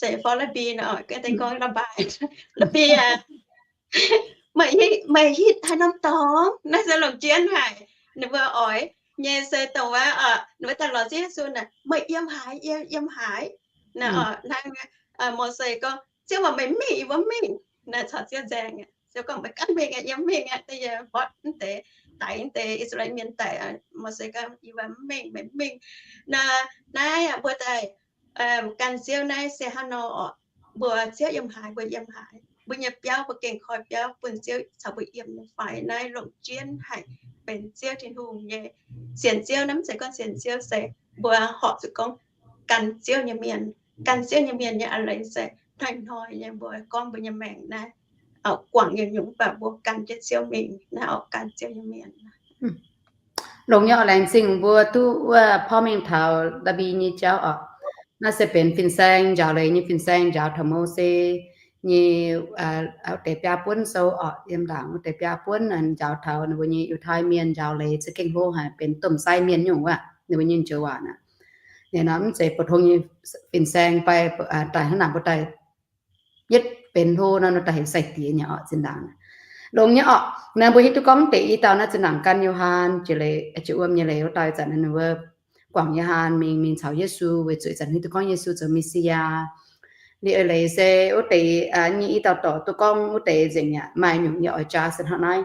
se fo La'bi nor, gorngv La'bi aac, meih hitv haaix norm dorngx? Naaiv se longc jienv haic. Ninh mbuo oix nyei se dongh wuov, ninh mbuo daaih lorz Ziouv Yesu naaic, Meih yiem haaix? Yiem haaix? Naaiv, Mose gorngv, Ziouv waac meih mingh, yie mbuo mingh. Naaiv caux Ziouv nzaeng, Ziouv gorngv, Meih ganh mingh aqv, yie mingh aqv. Da'yietv mbotv mv deix, daix mv deix I^saa^laa^en Mienh daic, Mose gorngv, Yie mbuo mv mingh, meih mv mingh. Naaiv, naaiv mbuo daaih gan Ziouv naaiv se hnangv nor oc. Mbuo Ziouv yiem haaix, mbuo yiem haaix. Mbuo nyei biauv, mbuo gengh koi biauv bun Ziouv caux mbuo yiem nyei fai? Naaiv longc jienv haic benx Ziouv Tin-Hungh nyei. Sienx Ziouv naaiv mv zeiz gorngv sienx Ziouv se mbuo horpc zuqc gorngv gan Ziouv nyei mienh. Gan Ziouv nyei mienh nyei a'leiz se hnoi-hnoi nyei mbuo gorngv mbuo nyei maengc naaiv guangc nyungc-nyungc, mv baac mbuo gan jienv Ziouv mingh naaiv oc, gan Ziouv nyei mienh. Longx nyei oc. Laengz zingh mbuo duqv wuov porv mengh taux La'bi nyei jauv oc. Naaiv se benx fin-saeng njaaux leiz nyei fin-saeng njaaux taux Mose nyei wuov deix biaa buonv sou oc. Yiem ndaangc wuov deix biaa buonv njaaux taux ninh mbuo nyei Yiutai Mienh njaaux leiz za'gengh hlo haic, benx domh sai mienh nyungc wuov, ninh mbuo nyei joux waac naaic. Ninh nor mv zeiz pou-tong nyei fin-saeng fai daaih hnangv naaic mbuo daaih yietv benx hlo nor, nor daaih heuc sai-diex nyei oc. Zinh ndaangc longx nyei oc. Naaiv mbuo hiuv duqv gorngv deix i dauh naaiv zinh ndaangc gan Yo^han jiex leiz, jiex wuom nyei leiz wuov dauh, ih zanc ninh mbuo guangc Yo^han mingh, mingh caux Yesu, weic zuqc ih zanc hiuv duqv gorngv Yesu zoux Messiah. Liuz eix leiz se wuov deix nyei i dauh dorc duqv gorngv wuov deix nzengc yaac maaih nyungc yie oix jaa se hnangv naaiv.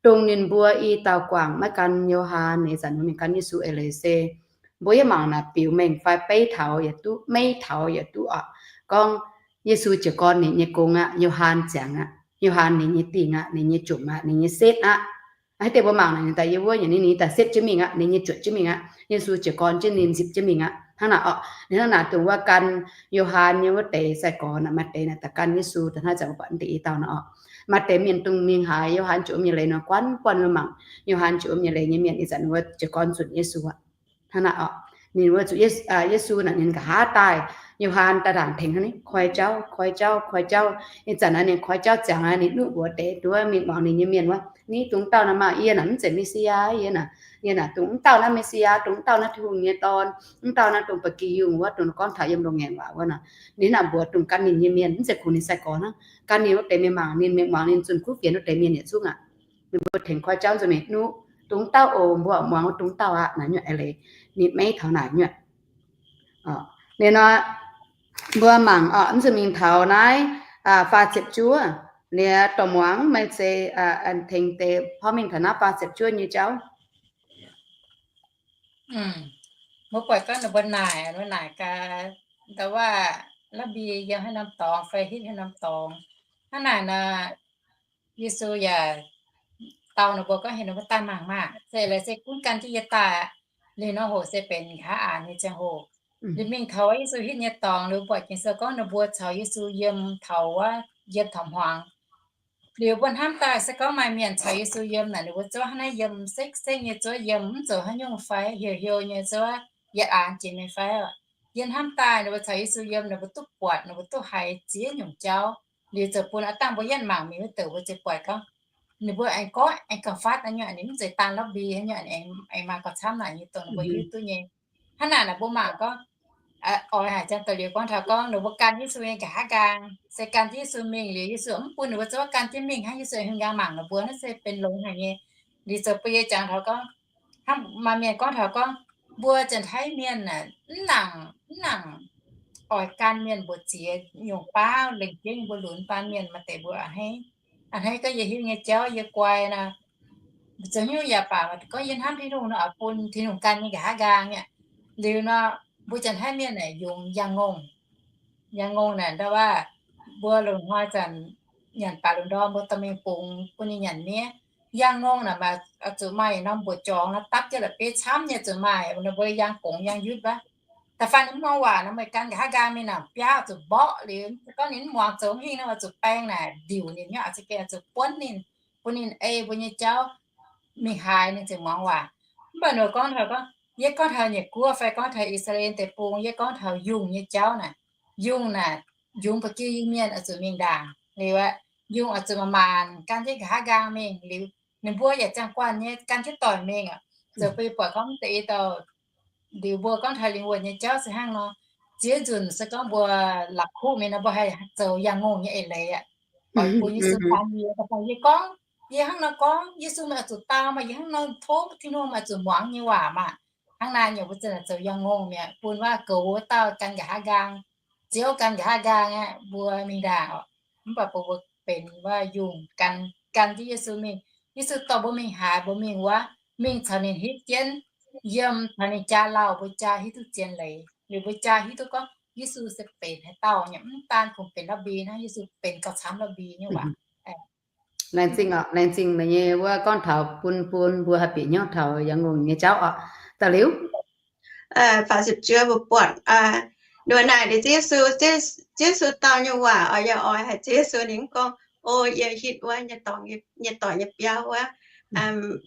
Dongh ninh mbuo i dauh guangc maiv gan Yo^han, ih zanc ninh mbuo mingh gan Yesu, eix leiz se mbuo yaac mangc naaic biux mengh fai beiv taux yaac duqv, meiv taux yaac duqv oc. Gorngv Yesu jiez gorn ninh nyei gong aqv, Yo^han ziangx aqv, Yo^han ninh nyei dingh aqv, ninh nyei jomc aqv, ninh nyei setv aqv. Haaix deix mbuo mangc naaic ninh daaih yiem wuov nyei, ninh daaih setv jienv mingh aqv, ninh nyei zuotc jienv mingh aqv. Yesu jiez gorn jienv ninh nzipc jienv mingh aqv. Hnangv naaic oc. Ninh hnangv naaic dongh wuov gan Yo^han nyei wuov deix sai-gorx naaic, maaih deix naaic daaih gan Yesu, da'hnangv zanc mbuo buatc deix i dauh naaic oc. Maaih deix mienh dongh mingh haaix Yo^han jiex wuom nyei leiz nor, guanh guanh wuov mangc Yo^han jiex wuom nyei leiz nyei mienh ih zanc ninh mbuo jiez gorn zunc Yesu aqv. Hnangv naaic oc. Ninh mbuo zuqc Yesu naaic ninh nqa'haav daaih, Yo^han daaih ndaangc tengx hnangv ni, koi jauv, koi jauv, koi jauv. Ih zanc naaic ninh koi jauv ziangx aqv, ninh nuqv mbuox deix duqv mingh muangx ninh nyei mienh wuov, Ni dongh dauh naaic maah, yie naaic mv zeiz Messiah, yie naaic, yie naaic dongh mv dauh naaiv Messiah, dongh mv dauh naaiv Tin-Hungh nyei Dorn, mv dauh naaiv dongh ba'gi yungh wuov, dongh gorngv taux yiem loz-ngaengc waac wuov naaic. Ninh hnangv mbuox dongh gan ninh nyei mienh, mv zeiz kungx ninh sai-gorx hnangv, gan ninh wuov deix mienh mangc ninh, mingh muangx ninh zunh kuv fienx wuov deix mienh yietc zungv aqv. Ninh mbuo tengx koi jauv nzunc mingh nuqv, dongh dauh oc, mbuo muangx dongh dauh aqv naaic nyuoqc eix leiz. Ninh meiv taux naaic nyuoqc. Ninh nor, mbuo mangc oc, mv zuqc mingh taux naaiv faah ziepc juov. Liuz dorh muangx meih zeiz tengx deix porv mengh taux naaiv faah ziepc juov nyei jauv. Mbuo buatc gorngv ninh mbuo naaic, mbuo naaic gaax, ndau wuov, La'bi yiem haaix norm dorngx fai hitv haaix norm dorngx. Hnangv naaic nor, Yesu yaac dau ninh mbuo gorngv, heuc ninh mbuo daaih mangc maah! Se laaix se gunv gan jienv yie daaih aqv. Liuz nor hoc se benx nqa'haav aanx nyei ziangh hoc. Liuz mingh taux wuov Yesu hitv nyei dorngx, liuz buatc Ging-Sou gorngv ninh mbuo caux Yesu yiem taux wuov, yiem taux hmuangx. Liuz mbuo hnamv daaih se gorngv maaih mienh caux Yesu yiem naaic, ninh mbuo zuov hnangv naaiv yiem sekv-sekv nyei zuov yiem, mv zoux haaix nyungc fai, hiu hiu nyei zuov, yietc aanx jiex mingh fai. Yie hnamv daaih ninh mbuo caux Yesu yiem, ninh mbuo duqv buatc, ninh mbuo duqv haiz ziex nyungc jauv. Liuz ziouc bun aav dangh mbuo yietv mangc mingh wuov deix mbuo ziouc buatc gorngv, ninh mbuo aengx gorngv aengx gauh fatv naaiv nyungc, ninh mv zeiz daan la'bi nyungc, aengx maaih gauh camv naaic nyei dongh ninh mbuo hiuv duqv nyei. Hnangv naaic naaic mbuo mangc gorngv, oix haic ziangh doz liuz gorngv taux gorngv ninh mbuo gan Yesu nyei nqa'haav nqaang, se gan jienv Yesu mingh liuz, Yesu mv bun ninh mbuo zuov gan jienv mingh hnangv, Yesu hingh nqaang mangc ninh mbuo naaiv se benx longx haic nyei. Liuz zoux bun yie jangx taux gorngv, hnangv maaih mienh gorngv taux gorngv, mbuo Janx-Taiv mienh aah, mv nangc, mv nangc oix gan mienh mbuox ziex nyungc baav lengc jeiv nyei mbuo lunx baan mienh maaih deix mbuo a'hneiv. A'hneiv gorngv yie hiuv nyei jauv yie guai nor, zoux nyungc yaac baac gorngv yie hnamv Tin-Hungh nor, oix bun Tin-Hungh gan nyei nqa'haav nqaang aqv. Liuz nor, mbuo Janx-Taiv mienh naaic yungz yangh ngongh. Yangh ngongh naaic ndau wuov, mbuo loz-hnoi zanc nyanc baac loz-ndorm mbuo dorh mingh bungx bun ninh nyanc miev. Yangh ngongh naaic maaih zuqc maaih norm mbuoqc jorngx nor dapv jienv la'bieiv camv nyei zuqc maaih, ninh mbuo yangh gongx yangh yutv wuov. Da'faanh ninh mv muangx waac nor, meih gan nqa'haav nqaang mingh naaic biauv zuqc mborqv liuz, gorngv ninh mv muangx zoux mv hingh nor, zuqc baeng naaic ndiuc ninh nyei, za'gengh zuqc buonv ninh, bun ninh ei mbuo nyei jauv mingh haaix ninh ziouc muangx waac. Mv baac ninh gorngv taux gorngv, Yie gorngv taux Nyiec Guoqv fai gorngv taux I^saa^laa^en Deic-Bung, yie gorngv taux yungh nyei jauv naaic. Yungh naaic, yungz ba'gi yie mienh oix zuqc mingh ndaangc liuz aqv. Yungh oix zuqc manc-manc gan jienv nqa'haav nqaang mingh liuz, ninh mbuo yaac ziangh guanh nyei gan jienv doic mingh aqv. Zoux bun yie buatc gorngv deix i dauh liuz mbuo gorngv taux lingh wuonh nyei jauv se hnangv nor. Ziex nzunc se gorngv mbuo la'kuqv mingh nor, mbuo haih zoux yangh ngongh nyei eix leiz aqv. Oix bun Yesu gan yie, da'faanh yie gorngv, yie hnangv nor gorngv, Yesu meih oix zuqc dau maah, yie hnangv nor tov Tin-Hungh meih oix zuqc muangx nyei waac maah. Hnangv naaic nyungc mbuo ziouc zoux yangh ngongh mi'aqv, bun wuov goux wuov dauh gan nqa'haav nqaang, Ziouv gan nqa'haav nqaang aqv, mbuo mingh ndaangc oc. Mv baac mbuo, mbuo benx wuov yungh gan, gan jienv Yesu mingh. Yesu dorh mbuo mingh haaix, mbuo mingh wuov, mingh caux ninh hitv jienv, yiem caux ninh jaa lauh, mbuo jaa hiuv duqv zien leiz, liuz mbuo jaa hiuv duqv gorngv Yesu se benx haaix dauh nyei, mv daan kungx benx ระบี hnangv, Yesu benx gauh camv ระบี nyei waac. Laengz zingh oc, laengz zingh meih nyei wuov gorngv taux bun, bun mbuo haih bieqc hnyouv taux yangh ngongh nyei jauv oc. Da'liuz, faah ziepc juov mbuo buatc, ninh mbuo naaic liuz Ziouv Yesu, Ziouv Yesu dau nyei waac oc, yaac oix haic Ziouv Yesu ninh mv gorngv, o, yie hitv wuov nyei dorngx, nyei doic nyei biauv wuov,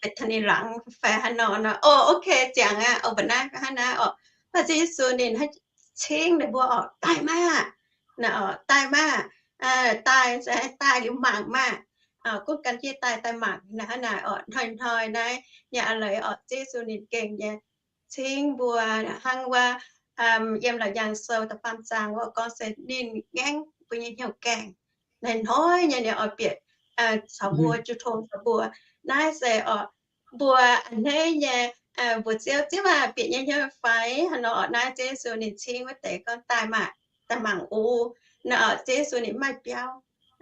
Betani laangz fai haaix nor nor, o, ok, ziangx aqv, o, mbuo naaiv fai hnangv naaiv oc. Mv baac Ziouv Yesu ninh cingv ninh mbuo oc, daaih maah, daaih maah, daaih se daaih liuz mangc maah. Gunv gan jienv daaih, daaih mangc naaic hnangv naaic oc, hnoi-hnoi naaiv nyei a'leiz oc, Ziouv Yesu ninh gengh nyei cingv mbuo hnangv wuov yiem Laauc Yaangh Sou da'faam zaang wuov gorngv se ninh ngaengv mbuo nyei hnyouv gaengh. Naaiv hnoi nyei ninh oix bieqc caux mbuo, jiu tong caux mbuo. Naaiv se oc, mbuo a'hneiv nyei, mbuox Ziouv, Ziouv aac, bieqc nyei hnyouv fai haaix nor oc. Naaiv Ziouv Yesu ninh cingv wuov deix gorngv daaih maah, daaih mangc oc. Naaiv oc, Ziouv Yesu ninh mv maaih biauv.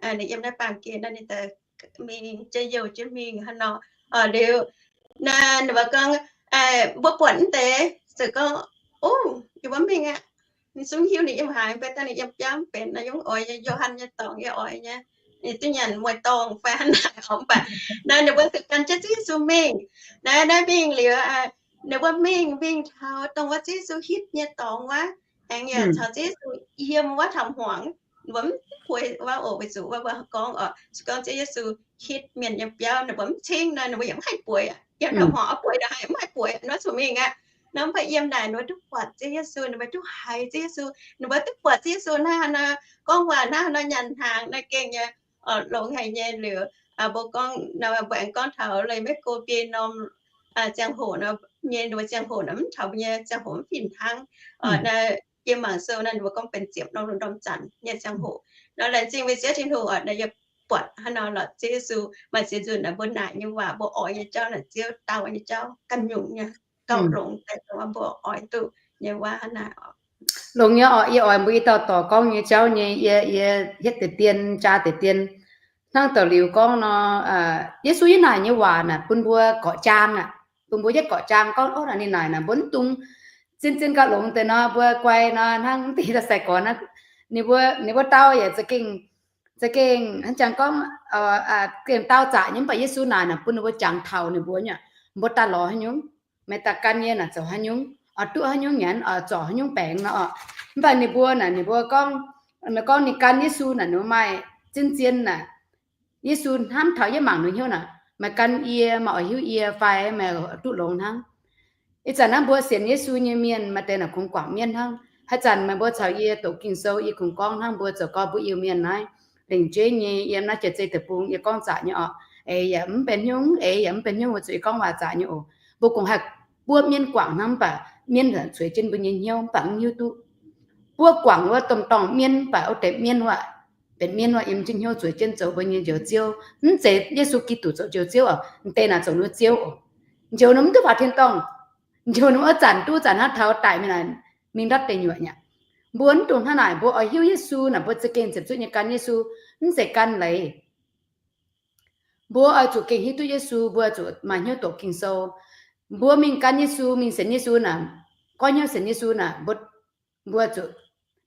Ninh yiem naaiv baamh gen nor ninh mingh, jiex youh jiex mingh haaix nor. Liuz naaiv ninh mbuo gorngv, mbuo buatc mv deix ziouc gorngv, o, yie mbuo mingh aqv. Ninh zungv hiuv ninh yiem haaix, mv baac dangh ninh yiem biauv mv benx nor, yungv oix nyei, Yo^han nyei dorngx yie oix nyei. Ninh duqv nyanc mueiz-dorngh fai hnangv naaic oc. Mv baac naaiv ninh mbuo ziouc gan jienv Ziouv Yesu mingh. Naaiv, naaiv mingh liuz, ninh mbuo mingh, mingh taux dongh wuov Ziouv Yesu hitv nyei dorngx wuov, aengx yaac caux Ziouv Yesu yiem wuov taux hmuangx. Ninh mbuo mv bueix wuov oc, weic zuqc wuov mbuo gorngv oc, se gorngv Ziouv Yesu hitv mienh nyei biauv, ninh mbuo mv cingv nor, ninh mbuo yaac mv haih bueix. Yiem taux hmuangx oix bueix ndongc haaix mv haih bueix, nor zuqc mingh aqv. Nor mv baac yiem naaic ninh mbuo duqv buatc Ziouv Yesu, ninh mbuo duqv haiz Ziouv Yesu, ninh mbuo duqv buatc Ziouv Yesu hnangv nor gorngv waac, hnangv nor nyanc hnaangx naaiv gengh nyei longx haic nyei liuz, mbuo gorngv, mbuo aengx gorngv taux leiz-maiv go biei norm ziangh hoc nor, nyei ninh mbuo ziangh hoc nor mv taux mbuo nyei ziangh hoc mv fih hnangv. Naaiv yiem mangc sou naaiv ninh mbuo gorngv benx ziepc norm lungh ndorm zanc nyei ziangh hoc. Nor laengz zingh mbuo Ziouv Tin-Hungh oc, naaiv yie buatc hnangv nor lorqc, Ziouv Yesu maaih ziex nzunc naaic mbuo naaic nyei waac, mbuo oix nyei jauv naaic Ziouv dau nyei jauv ganh nyungc nyei, gauh longx daaih dongh mbuo oix duqv nyei waac hnangv naaic oc. Longx nyei oc, yie oix mbuo i dauh dorc gorngv nyei jauv nyei, yie, yie hietv deix dien, jaa deix dien. Hnangv da'liuz gorngv nor, Yesu yie naaic nyei waac naaic bun mbuo gorqv-jaang aqv, bun mbuo yietv gorqv-jaang gorngv, o, naaic ninh naaic naaic mbuo mv dungx zien-zien gauh longx deix nor, mbuo guai nor hnangv deix daaih sai-gorx naaiv, ninh mbuo, ninh mbuo dau yaac za'gengh, za'gengh hnangv jangx gorngv, gengh dau zaqc nyei, mv baac Yesu naaic naaic bun ninh mbuo jangx taux ninh mbuo nyei, mbuo daaih lorz haaix nyungc, meih daaih gan yie naaic zoux haaix nyungc, oix duqv haaix nyungc nyanc, oix zorc haaix nyungc baengx nor oc. Mv baac ninh mbuo naaic, ninh mbuo gorngv, ninh gorngv ninh gan Yesu naaic, ninh mbuo maaih zien-zien naaic, Yesu hnamv taux yie mangc ninh hnyouv naaic, meih gan yie, meih oix hiuv yie fai meih duqv longx hnangv. Ih zanc naaiv mbuo sienx Yesu nyei mienh maaih deix naaic kungx guangc mienv hnangv. Haaix zanc meih mbuo caux yie doqc Ging-Sou, yie kungx gorngv hnangv mbuo zoux gorx mbuo Iu-Mienh naaiv, lengc jeiv nyei yiem naaiv Jiex Zei Deic-Bung yie gorngv zaqc nyei oc. Eix yaac mv benx hnyouv, eix yaac mv benx hnyouv, weic zuqc yie gorngv waac zaqc nyei oc. Mbuo kungx haih buov mienv guangc hnangv, mv baac mienv cueix jienv mbuo nyei hnyouv mv baac mv hiuv duqv. Buov guangc wuov domh dorngh mienv, mv baac wuov deix mienv wuov, benx mienv wuov yiem jienv hnyouv zueiz jienv zoux mbuo nyei Njoux Ziouv. Mv zeiz Yesu Giduc zoux Njoux Ziouv oc, m'deix naaic zoux ninh mbuo ziouv oc. Njoux ninh mv duqv faaux tin-dorngh. Njoux ninh wuov zanc duqv, zanc hnangv taux daic mingh naaic, mingh ndortv deic nyuoqc nyei. Mbuo mv dungx hnangv naaic, mbuo oix hiuv Yesu naaic, mbuo za'gengh ziepc zuoqv nyei gan Yesu, mv zeiz gan leiz. Mbuo oix zuqc gengh hiuv duqv Yesu, mbuo zuqc maaih hnyouv doqc Ging-Sou. Mbuo mingh gan Yesu, mingh sienx Yesu naaic, goiv hnyouv sienx Yesu naaic, mbuo, mbuo zuqc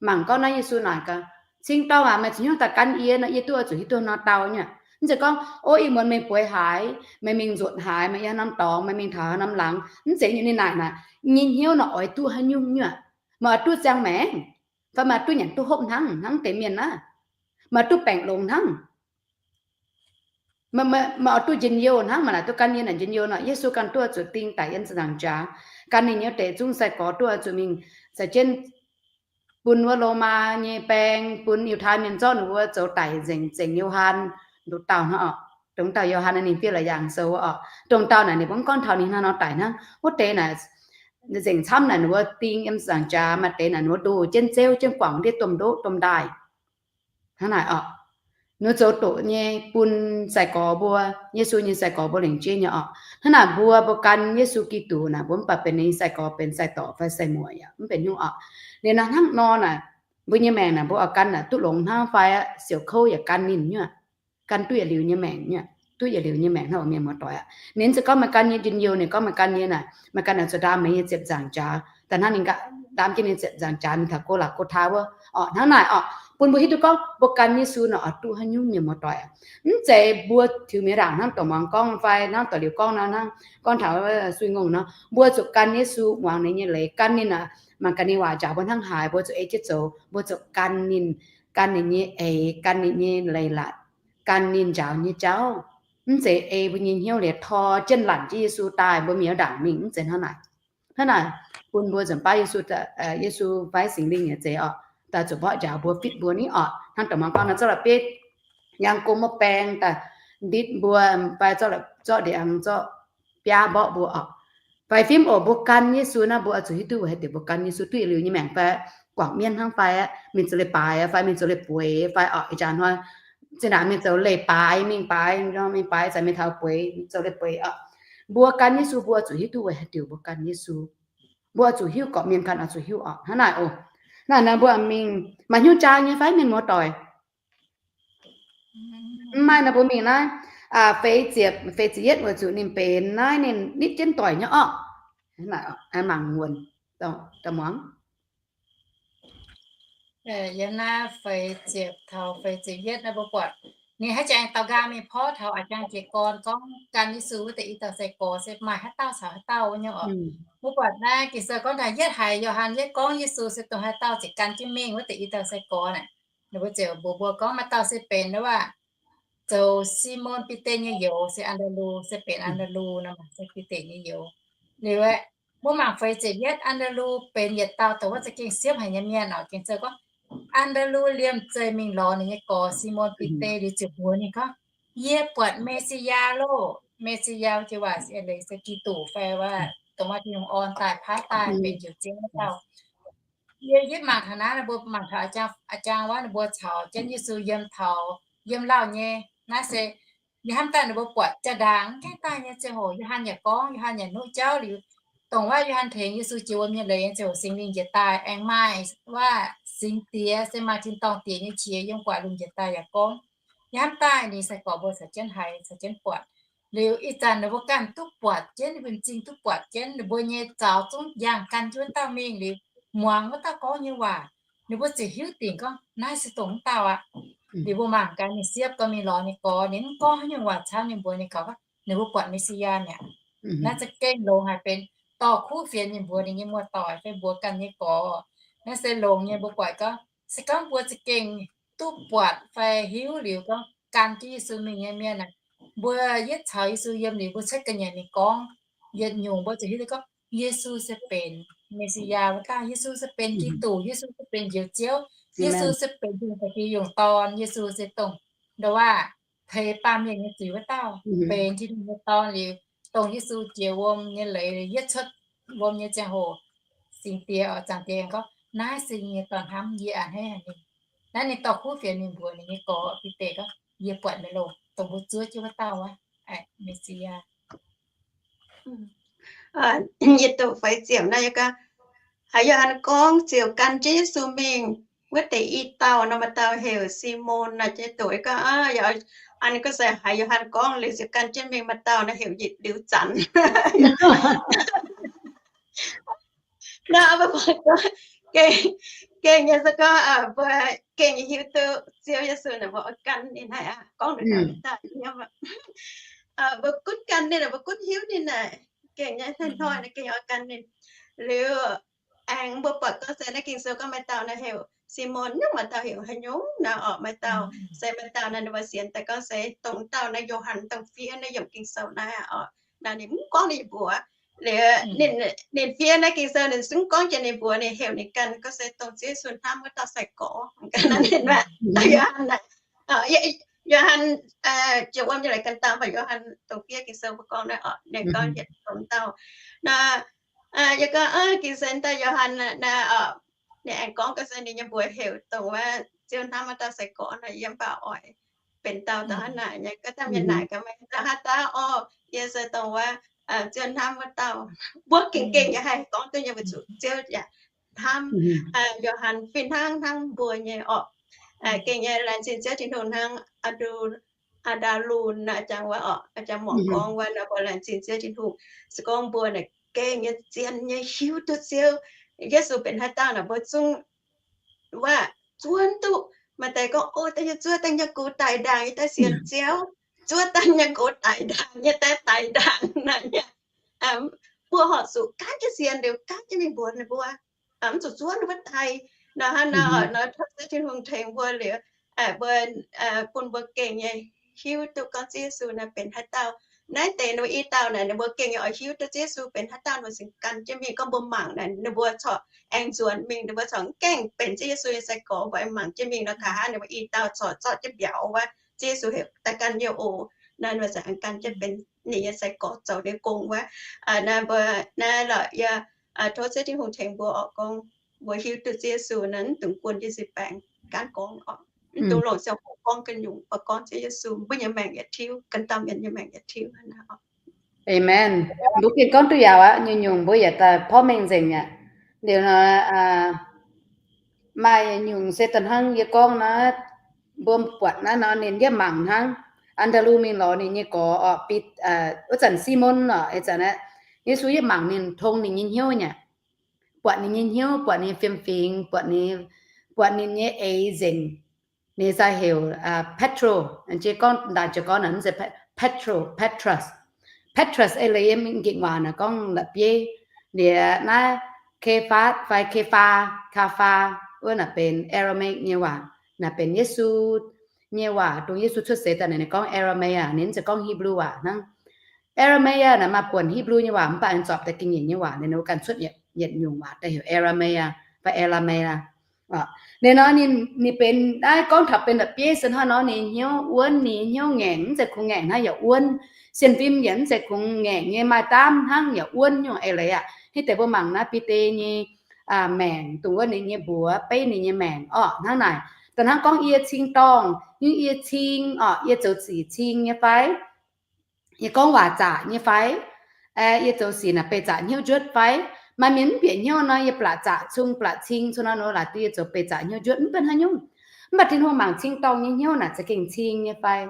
mangc gorngv naaiv Yesu naaic gaax, Cing-dorngh aac, meih zuqc hnyouv daaih gan yie nor, yie duqv oix zuqc hiuv duqv nor dau nyei. Mv zeiz gorngv, o, ih muonz meih bueix haaix, meih mingh nzuonx haaix, meih yiem haaix norm dorngx, meih mingh taux haaix norm laangz, mv zeiz nyei. Ninh naaic naaic, nyei hnyouv nor oix duqv haaix nyungc nyei. Meih oix duqv ziangh maengc, fai meih oix duqv nyanc duqv hopv hnangv, hnangv deix mienh naaiv. Meih oix duqv baengc longx hnangv. Meih oix duqv njien-youh hnangv, meih naaic duqv gan yie naaic njien-youh nor. Yesu ganh duqv zuqc ding daic yiem ziepc nzaangc jaax. gan ninh nyei wuov deix zungv sai-gorx duqv oix zuqc mingh caux jienv bun wuov Lomaa nyei baeng, bun Yiutai Mienh zorqv ninh mbuo zoux daic nzengc, zengc Yo^han nduqc dauh hnangv oc. Dongh dauh Yo^han naaiv ninh fiev la'yangh sou oc. Dongh dauh naaic ninh mbuo mv gorngv taux ninh hnangv nor daic hnangv. Wuov deix naaic nzengc camv naaic ninh mbuo ding yiem zaangc jaax, maaih deix naaic ninh mbuo ndoh jienv zeuv jienv guangc ndiev domh ndoqv domh ndaaih. Hnangv naaic oc. Ninh mbuo zoux doqc nyei bun sai-gorx mbuo, Yesu nyei sai-gorx mbuo lengc jeiv nyei oc. Hnangv naaic mbuo, mbuo gan Yesu Giduc naaic, mbuo mv baac benx ninh nyei sai-gorx benx sai-dorc fai sai-muoc yaac mv benx nyungc oc. Liuz naaic hnangv nor naaic, mbuo nyei maengc naaic mbuo oix gan naaic duqv longx hnangv fai aqv, siouc kouv yaac gan ninh nyuoqc, gan duqv yietc liuz nyei maengc nyuoqc, duqv yietc liuz nyei maengc hnangv oc mienh muoz-doic aqv. Ninh mv zeiz gorngv maaih gan nyei njien-youh, ninh gorngv maaih gan nyei naaic, maaih gan naaic zuqc ndaam meih nyei ziepc nzaangc jaax, daaih hnangv ninh ndaam jienv ninh ziepc nzaangc jaax mingh taux go laqc go taa wuov oc. Hnangv naaic oc, bun mbuo hiuv duqv gorngv mbuo gan Yesu naaic oix duqv haaix nyungc mienh muoz-doic aqv. Mv zeiz mbuo tiux mi'aqv ndaangc hnangv dorc muangx gorngv fai hnangv dorc liuz gorngv nor, hnangv gorngv taux Sui Ngongh nor, mbuo zuqc gan Yesu, muangx ninh nyei leiz, gan ninh naaic, mangc gaax ninh waac njaaux mbuo hnangv haaix, mbuo zuqc ei jienv zoux. Mbuo zuqc gan ninh, gan ninh nyei eix, gan ninh nyei leiz-latc, gan ninh njaaux nyei jauv. Mv zeiz ei mbuo nyei hnyouv liuz tor jienv lanc jienv Yesu daaih mbuo mi'aqv ndaangc mingh, mv zeiz hnangv naaic. Hnangv naaic, bun mbuo nzunc baav Yesu, Yesu fai Singx Lingh nyei zeiz oc, daaih zuqc mborqv njaaux mbuo, fitv mbuo ni oc. Hnangv dorc muangx gorngv nor, zorqv la'bieiv yangh go maiv baeng daaih nditv mbuo, fai zorqv ndiangx zorqv biaav mborqv mbuo oc. Faix fim oc, mbuo gan Yesu naaiv mbuo oix zuqc hiuv duqv weic haaix diuc mbuo gan Yesu, duqv yietc liuz nyei maengc fai guangc mienv hnangv fai aqv, mingh zoux leiz-baaix fai oc, ih zanc hnoi zinh ndaangc mingh zoux leiz-baaix, mingh baaix, mingh baaix zanc mingh taux bueix, mingh zoux leiz-baaix oc. Mbuo gan Yesu mbuo oix zuqc hiuv duqv weic haaix diuc mbuo gan Yesu. Mbuo oix zuqc hiuv, gorqv-mienh ganh oix zuqc hiuv oc. Hnangv naaic oc, naaiv naaiv mbuo mingh maaih hnyouv jaa nyei fai mienh muoz-doic? Mv maaih nor mbuo mingh naaiv feix ziepc, feix ziepc yietv weic zuqc ninh benx naaiv ninh nitv jienv doic nyei orqc. Mangc wuonc, muangx. Yiem naaiv feix ziepc taux feix ziepc yietv naaiv mbuo buatc ninh haaix jangx daux nqaang mingh porv taux a'jang jiez gorn gorngv gan Yesu wuov deix i dauh sai-gorx se maaih haaix dauh caux haaix dauh nyei orqc. Mbuo buatc naaiv Ging-Sou gorngv daaih yietv haiz Yo^han yietv gorngv Yesu se dongh haaix dauh ziouc gan jienv mingh wuov deix i dauh sai-gorx naaic. Ninh mbuo ziouc mbuox mbuo gorngv maaih dauh se benx wuov zoux Simon Bide nyei youz se An^ndaa^lu, se benx An^ndaa^lu nor se Bide nyei youz. Liuz aeqv, mbuo mangc feix ziepc yietv, An^ndaa^lu benx yietc dauh dongh wuov za'gengh siepv haic nyei mienh oc. Ging-Sou gorngv, An^ndaa^lu liemh zeih mingh lorz ninh nyei gorx Simon Bide liuz ziouc mbuox ninh gorngv, Yie buatc Me^si^yaa loh. Me^si^yaa jiex waac leiz se Giduc fai wuov dongh maaih Tin-Hungh orn daaih paaiv daaih benx Njoux Ziouv wuov dauh. Yie yietv mangc taux naaiv, mbuo mangc taux a'jang wuov ninh mbuo caux jienv Yesu yiem taux yiem lauh nyei. Naaiv se ninh hnamv daaih ninh mbuo buatc jaa-ndaangc mv gaengh daaih nyei ziangh hoc, Yo^han yaac gorngv, Yo^han yaac nuqv jauv liuz, dongh wuov Yo^han tengx Yesu jiex wuom nyei leiz nyei ziangh hoc Singx Lingh njiec daaih aengx maaih wuov Singx Diex se maaih tin-dorngh diex nyei qiex yiem guaax lungh njiec daaih yaac gorngv. Yie hnamv daaih ninh sai-gorx mbuo caux jienv haiz caux jienv buatc. Liuz ih zanc ninh mbuo ganh duqv buatc jienv, ninh mbuo m'zing duqv buatc jienv, ninh mbuo nyei zaux zungv yangh gan jienv wuov dauh mingh liuz, muangx wuov dauh gorngv nyei waac, ninh mbuo ziouc hiuv dingc gorngv naaiv se dongh wuov dauh aqv. Liuz mbuo mangc gaax ninh siepv gorngv mingh lorz ninh gorx, ninh mv gorngv haaix nyungc waac camv, ninh mbuox ninh gorx gorngv ninh mbuo buatc Me^si^yaa mi'aqv. Naaiv za'gengh longx haic, benx dorh kuv fienx mingh mbuox ninh nyei muoz-doic fai mbuox ganh nyei gorx. Naaiv se longx nyei, mbuo buatc gorngv se gorngv mbuo za'gengh duqv buatc fai hiuv liuz gorngv gan jienv Yesu mingh nyei mienh aeqv, mbuo yietv caux Yesu yiem liuz, mbuo cuotv ga'nyiec mingh gorngv yietc nyungc, mbuo ziouc hiuv duqv gorngv Yesu se benx Me^si^yaa wuov dauh, Yesu se benx Giduc, Yesu se benx Njoux Ziouv, Yesu se benx Tin-Hungh da'feix yungh Dorn, Yesu se dongh nduov waac teix baamh mienh nyei zuiz wuov dauh, benx Tin-Hungh nyei Dorn liuz, dongh Yesu jiex wuom nyei leiz yietv cuotv wuom nyei ziangh hoc, Singx Diex oc, Zaangc Diex gorngv, naaiv se yie nyei Dorn hnamv, yie a'hneiv haic ninh. Naaiv ninh dorh kuv fienx mingh mbuox ninh nyei gorx Bide gorngv, yie buatc meih loh, dongh mbuo zuov jienv wuov dauh aqv, Me^si^yaa. Yietc doqc feix ziepc naaiv, haiz Yo^han gorngv ziouc gan jienv Yesu mingh wuov deix i dauh nor, maaih dauh heuc Simon naaic. Yietc doqc gorngv, an gorngv se haiz Yo^han gorngv liuz ziouc gan jienv mingh, maaih dauh naaiv heuc Yietc Liuz Zanc. Naaiv mbuo gorngv gengh, gengh nyei se gorngv mbuo gengh nyei hiuv duqv Ziouv Yesu naaic mbuo oix gan ninh hnangv aqv. Gorngv daaih, mbuo gunv gan ninh naaic, mbuo gunv hiuv ninh naaic, gengh nyei hnoi-hnoi naaic gengh oix gan ninh. Liuz aengx mbuo buatc gorngv se naaiv Ging-Sou gorngv maaih dauh naaiv heuc Simon, nyungc maaih dauh heuc haaix nyungc naaiv orqc. Maaih dauh se maaih dauh naaiv ninh mbuo sienx daaih gorngv se dongh dauh naaiv Yo^han dongh fiev naaiv yiemc Ging-Sou naaiv orqc. Naaiv ninh mv gorngv ninh mbuox, Liuz ninh, ninh fiev naaiv Ging-Sou ninh zungv gorngv jiex ninh mbuox ninh heuc ninh ganh gorngv se dongh Ziouv Yesu hnamv wuov dauh sai-gorx. Ninh, Yo^han, Yo^han, jiex wuom nyei laaix ganh dauh, mv baac Yo^han dongh fiev Ging-Sou mbuo gorngv naaiv oc, ninh gorngv yietc dongh dauh. Naaiv, yie gorngv Ging-Sou dauh Yo^han naaiv, ninh aengx gorngv gorngv se ninh nyei mbuox heuc dongh wuov Ziouv hnamv wuov dauh sai-gorx nor, yie mv baac oix benx dauh dongh hnangv naaic nyei. Gorngv dangh mienh naaic gaax meih dongh haaix dauh? Orqv, yie se dongh wuov Ziouv hnamv wuov dauh. Mbuo gengh gengh yaac haih gorngv duqv nyei, weic zuqc Ziouv yaac hnamv Yo^han fih hnangv hnamv mbuo nyei orqc. Gengh nyei laengz zingh Ziouv Tin-Hungh hnangv, Aa^ndaa^lun jangx wuov orqc, jangx muangx gorngv wuov nor, mbuo laengz zingh Ziouv Tin-Hungh. Se gorngv mbuo naaic gengh nyei zien nyei hiuv duqv Ziouv Yesu benx haaix dauh naaic, mbuo zungv wuov zuonv duqv. Maaih deix gorngv, O, dangh yie zuov dangh nyei gox daic ndaangc, yie daaih sienx Ziouv. Zuov dangh nyei gox daic ndaangc, yie daaih daic ndaangc naaic. Mbuo horpc zuqc gaanv jienv sienx liuz, gaanv jienv mingh mbuox ninh mbuo, mv zuqc zuov ninh mbuo daic. Nor hnangv nor, nor tov Ziouv Tin-Hungh tengx mbuo liuz, mbuo, bun mbuo gengh nyei hiuv duqv gorngv Ziouv Yesu naaiv benx haaix dauh. Naaiv deix ninh mbuo i dauh naaic, ninh mbuo gengh nyei oix hiuv duqv Ziouv Yesu benx haaix dauh, ninh mbuo cingx gan jienv mingh. Gorngv mbuo mangc naaic, ninh mbuo corc aengx nzuonx mingh, ninh mbuo corc mv gaengh benx Ziouv Yesu nyei sai-gorx. Mbuo aengx mangc jienv mingh nor, nqa'haav ninh mbuo i dauh corc zorqv jienv mbiauz wuov, Ziouv Yesu heuc daaih gan yie oc. Naaiv ninh mbuo corc aengx gan jienv benx ninh nyei sai-gorx zoux ninh nyei gong wuov. Naaiv mbuo, naaiv lorqc, yie tov Ziouv Tin-Hungh tengx mbuo oc, gorngv mbuo hiuv duqv Ziouv Yesu naaiv, mv dungx guon jienv sin baengx gaanv gorngv oc. Mv dungx longc ziangh hoc gorngv ganh nyungc, mbuo gorngv Ziouv Yesu, mbuo nyei maengc yietc tiuv, ganh dauh mienh nyei maengc yietc tiuv hnangv naaiv oc. Amen. Mbuo gengh gorngv duqv yaauc aqv. Nyungc-nyungc mbuo yietc daaih porv mengh nzengc aqv. Liuz nor, maaih nyungc se da'hnangv yie gorngv naaiv, mbuo buatc naaiv nor ninh yaac mangc hnangv. An^ndaa^lu mingh lorz ninh nyei gorx oc, Bide, wuov zanc Simon oc, ih zanc aeqv, Yesu yaac mangc ninh, tong ninh nyei hnyouv nyei, buatc ninh nyei hnyouv, buatc ninh nyei fiem-fingx, buatc ninh, buatc ninh nyei eix nzengc. Ninh za'gengh heuc Petro, jiex gorngv daaih jiex gorngv naaic, mv zeiz Petro, Petrus. Petrus eix leiz yiem Ging-Waac naaic gorngv la'bieiv. Liuz naaiv Kefaatv fai Kefaa, Kafaa, wuov naaic benx Aramaic nyei waac, naaic benx Yesu nyei waac. Dongh Yesu cuotv seix daaih naaic ninh gorngv Aramaic, ninh mv zeiz gorngv Hipv^lu waac hnangv. Aramaic naaic maaih buonc Hipv^lu nyei waac, mv baac ninh zorpc daaih ga'nyiec nyei waac, ninh ganh cuotv yietc nyungc waac daaih heuc Aramaic fai Aramaic. Ninh nor ninh, ninh benx naaiv gorngv taux benx la'bieiv se hnangv nor, ninh hnyouv wuonv, ninh hnyouv ngaengc, mv zeiz kungx ngaengc hnangv, yaac wuonv. Sienh fim yaac mv zeiz kungx ngaengc nyei, maaih daamv hnangv, yaac wuonv nyungc eix leiz aqv. Hitv deix mbuo mangc naaiv Bide nyei maengc, dongh wuov ninh nyei mbuox beiv ninh nyei maengc orqc, hnangv naaic. Da'hnangv gorngv yie cing-dorngh, yie cing orqc, yie zoux sic cing nyei fai? Yie gorngv waac zaqc nyei fai? Yie zoux sic naaic beih zaqc hnyouv njuotv fai? Maaih mienh mv bieqc hnyouv nor, yie blatc zaqc cung, blatc cing cung nor, laaix duqv yie zoux beih zaqc hnyouv njuotv, mv baac haaix nyungc. Mv baac Tin-Hungh mangc cing-dorngh nyei hnyouv naaic za'gengh cing nyei fai?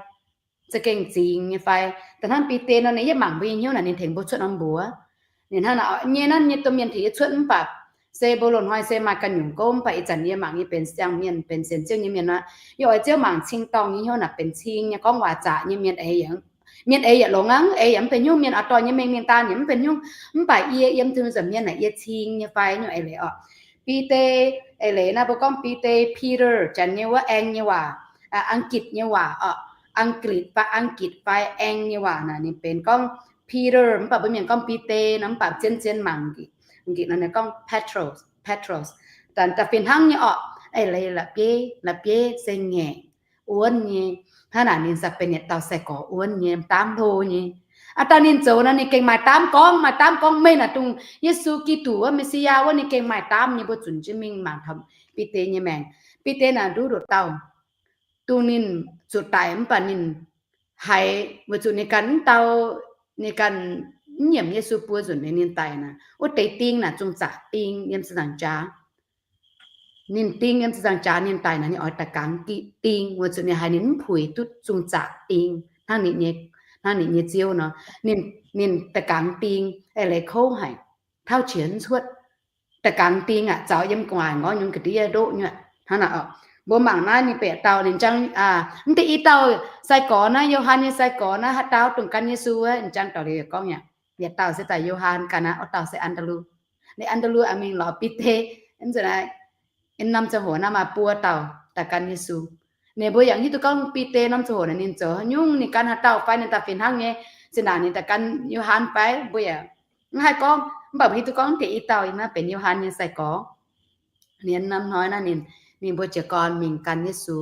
Za'gengh cing nyei fai? Da'hnangv Bide nor ninh yaac mangc mbuo nyei hnyouv naaic, ninh tengx mbuo cuotv norm mbuox. Ninh hnangv naaic nyei, nanv nyei domh mienh tengx yie cuotv, mv baac se mbuo loz-hnoi se maaih ganh nyungc gouv, mv baac ih zanc yie mangc yie benx siang-mienh, benx sienx Ziouv nyei mienh nor, yie oix Ziouv mangc cing-dorngh nyei hnyouv naaic benx cing nyei, gorngv waac zaqc nyei mienh eix yaac, mienh eix yaac longx aqv, eix yaac mv benx hnyouv, mienh oix dorh nyei mengh mingh daan yaac mv benx hnyouv, mv baac yie yiem Tin-Hungh nza'hmien naaic yie cing nyei fai? Nyungc eix leiz orqc. Bide, eix leiz naaiv mbuo gorngv Bide, Peter, janx nyei wuov aeng nyei waac, Ang^gitc nyei waac orqc, Ang^gitc fai Ang^gitc fai aeng nyei waac naaic ninh benx gorngv Peter, mv baac mbuo mienh gorngv Bide nor, mv baac zien-zien mangc Ang^gitc nor ninh gorngv Petros, Petros. Da'fih hnangv nyei orqc, eix leiz la'bieiv, la'bieiv se ngaengc, wuonv nyei. Hnangv naaic ninh za'gengh benx yietc dauh sai-gorx wuonv nyei, daamv hlo nyei. Aa, daaih ninh zoux nor ninh gengh maaih daamv gorngv, maaih daamv gorngv meih naaic dongh Yesu Giduc wuov, Messiah wuov, ninh gengh maaih daamv nyei. Mbuo zunc jienv mingh mangc taux Bide nyei maengc. Bide naaic nduov nduqc dauh, dongh ninh zuqc daic mv baac ninh haiz weic zuqc ninh ganh mv dau, ninh ganh mv nyiemc Yesu buo nzunc ninh daic naaic, wuov deix ding naaic zungh zaqc ding yiem ziepc nzaangc jaax. Ninh ding yiem ziepc nzaangc jaax ninh daic naaic, ninh oix da'gangx ding weic zuqc ninh haiz ninh mv puix duqv zungh zaqc ding hnangv ninh nyei, hnangv ninh nyei Ziouv nor. Ninh, ninh da'gangx ding, eix leiz kouv haic, tauv qiex mv cuotv. Da'gangx ding aqv, zaux yiem gu'nguaaic ngorc nyungc ga'ndiev ndoqv nyuoqc hnangv naaic oc. Mbuo mangc naaiv ninh bieqc dauh ninh jangv, mv deix i dauh sai-gorx naaiv, Yo^han nyei sai-gorx naaiv, haaix dauh dongh gan Yesu wuov, ninh jangv dorh liuz gorngv yaac, yietc dauh se daaih Yo^han, ganh naaiv orqc dauh se An^ndaa^lu. Ninh An^ndaa^lu aengx mingh lorz Bide, mv zuqc naaiv, norm ziangh hoc naaiv maaih buo dauh daaih gan Yesu. Ninh mbuo yaac hiuv duqv gorngv Bide norm ziangh hoc naaic ninh zoux haaix nyungc, ninh gan haaix dauh fai ninh daaih fih hnangv nyei. Zinh ndaangc ninh daaih gan Yo^han fai, mbuo yaac Mv haih gorngv, mv baac mbuo hiuv duqv gorngv deix i dauh naaiv benx Yo^han nyei sai-gorx. Ninh norm hnoi naaiv ninh, ninh mbuo jiez gorn mingh gan Yesu.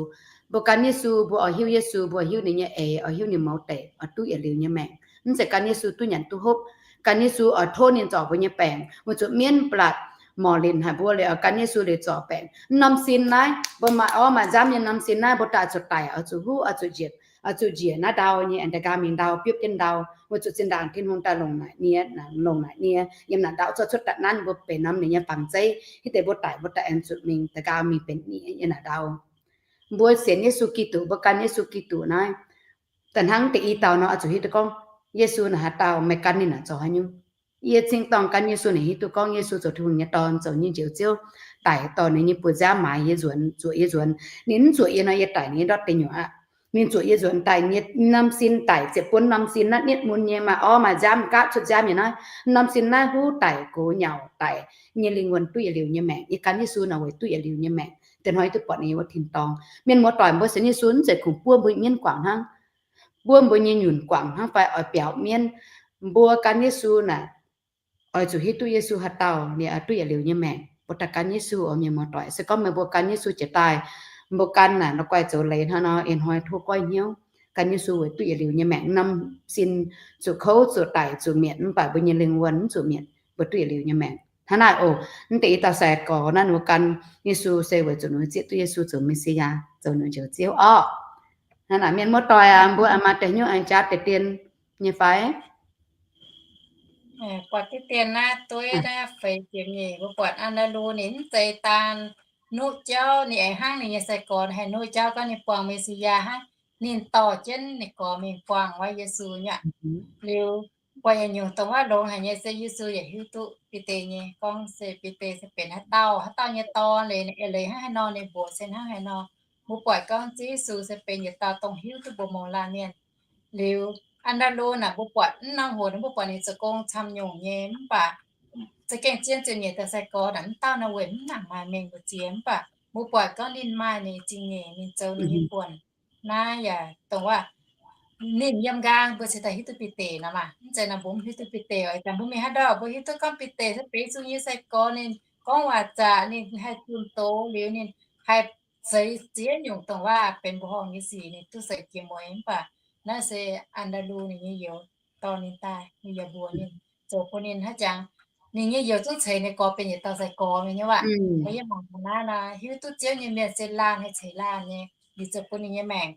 Mbuo gan Yesu, mbuo oix hiuv Yesu, mbuo oix hiuv ninh nyei eix, oix hiuv ninh mouz deic, oix duqv yietc liuz nyei maengc. Mv zeiz gan Yesu duqv nyanc duqv hopv. Gan Yesu oix tov ninh zorc mbuo nyei baengc, weic zuqc mienv blatc morc linc haic mbuo liuz oix gan Yesu liuz zorc baengc. Norm sin naaiv mbuo maaih orv maaih nziaamv nyei norm sin naaiv mbuo daaih zuqc daic, oix zuqc huv, oix zuqc njiec, oix zuqc njiec naaiv ndau nyei aengx daaih nqaang mingh ndau biopv jienv ndau, weic zuqc zinh ndaangc Tin-Hungh daaih longc naaic nie, longc naaic nie yiem naaic ndau zorqv cuotv daaih nanv mbuo benx norm ninh nyei fangx zeiv, hitv deix mbuo daic mbuo daaih aengx zuqc mingh daaih nqaang mingh benx nie yiem naaic ndau. Mbuo sienx Yesu Giduc, mbuo gan Yesu Giduc naaiv, da'hnangv deix i dauh nor oix zuqc hiuv duqv gorngv Yesu naaic haaix dauh, meih gan ninh naaic zoux haaix nyungc. Yie cingx dorngh gan Yesu naaic hiuv duqv gorngv Yesu zoux Tin-Hungh nyei Dorn, zoux nyei Njoux Ziouv, daic dorh ninh nyei buoz-nziaamv maaiz yie nzuonx, zuoqc yie nzuonx. Ninh mv zuoqc yie nor yie daic ninh nyei ndortv deic nyuoqc aqv. Ninh zuoqc yie nzuonx daaih nyei norm sin daic ziepc buonv norm sin naaiv nietv mun nyei maaih orv maaih nziaamv gaatv cuotv nziaamv nyei naaiv. Norm sin naaiv huv daic gox nyauc daic nyei lingh wuonh duqv yietc liuz nyei maengc. Yie gan Yesu naaic weic duqv yietc liuz nyei maengc, da'hnoi hiuv duqv buatc ninh nyei wuov tin-dorngh. Mienh muoz-doic, mbuo sienx Yesu mv zeiz kungx buov mbuo nyei mienv guangc hnangv, buov mbuo nyei nyunc guangc hnangv fai oix biaux mienv. Mbuo gan Yesu naaic oix zuqc hiuv duqv Yesu haaix dauh, ninh oix duqv yietc liuz nyei maengc. Mbuo daaih gan Yesu oc, mienh muoz-doic. Se gorngv meih mbuo gan Yesu jiez daaih, mbuo gan naaic la'guaih zoux leiz hnangv nor, ih hnoi tov goiv hnyouv. Gan Yesu weic duqv yietc liuz nyei maengc. Norm sin zuqc kouv, zuqc daic, zuqc mietc, mv baac mbuo nyei lingh wuonh mv zuqc mietc, mbuo duqv yietc liuz nyei maengc. Hnangv naaic oc, mv deix i dauh sai-gorx naaiv ninh mbuo gan Yesu se weic zuqc ninh mbuo zieqv duqv Yesu zoux Messiah, zoux ninh mbuo Njoux Ziouv orqc. Hnangv naaic mienh muoz-doic aac, mbuo aengx maaih deix hnyouv aengx jaax deix dien nyei fai? Buatc diqv dien naaiv dueiv naaiv feix ziepc nyeic, mbuo buatc Aa^ndaa^lu ninh mv zeiz daan nuqv jauv, ninh aengx hnangv ninh nyei sai-gorx haih nuqv jauv gorngv ninh buangh Messiah hnangv. Ninh dorh jienv ninh gorx mingh buangh wuov Yesu nyei aqv. Liuz, buatc yietc nyungc dongh wuov longx haic nyei se Yesu yaac hiuv duqv Bide nyei gorngv se Bide se benx haaix dauh, haaix dauh nyei dorn, leiz hnangv haaix nor, ninh mbuox se hnangv haaix nor. Mbuo buatc gorngv Ziouv Yesu se benx yietc dauh dongh hiuv duqv mbuox mouz laanh mienh. Liuz, Aa^ndaa^lu naaic mbuo buatc mv norm hoc mbuo buatc ninh zoux gong camv nyungc nyei, mv baac za'gengh zien ziepc nyeic dauh sai-gorx naaic mv dauh naaic weic mv nangc maaih mengh mbu'ziex, mv baac mbuo buatc gorngv ninh maaih ninh zingh nyeic, ninh zoux ninh nyei buonc. Naaiv yaac dongh wuov ninh yiem nqaang mbuo cingx daaih hiuv duqv Bide nor maah. Mv zeiz nor mbuo mv hiuv duqv Bide oc. Ih zanc mbuo mingh haaix ndau mbuo hiuv duqv gorngv Bide se benx Yesu nyei sai-gorx, ninh gorngv waac zaqc, ninh haih zunh doz liuz, ninh haih zeix ziex nyungc dongh wuov benx mbuoqc horngh nyei sic, ninh duqv seix jiex mueiz. Mv baac naaiv se Aa^ndaa^lu ninh nyei youz dorh ninh daaih, ninh yaac mbuox ninh, zoux bun ninh haaix jangx. Ninh nyei youz zungv ceix ninh gorx benx yietc dauh sai-gorx mingh nyei waac. Mbuo yie mangc naaiv nor, hiuv duqv Ziouv nyei mienh se laanh haih ceix laanh nyei, liuz zoux bun ninh nyei maengc.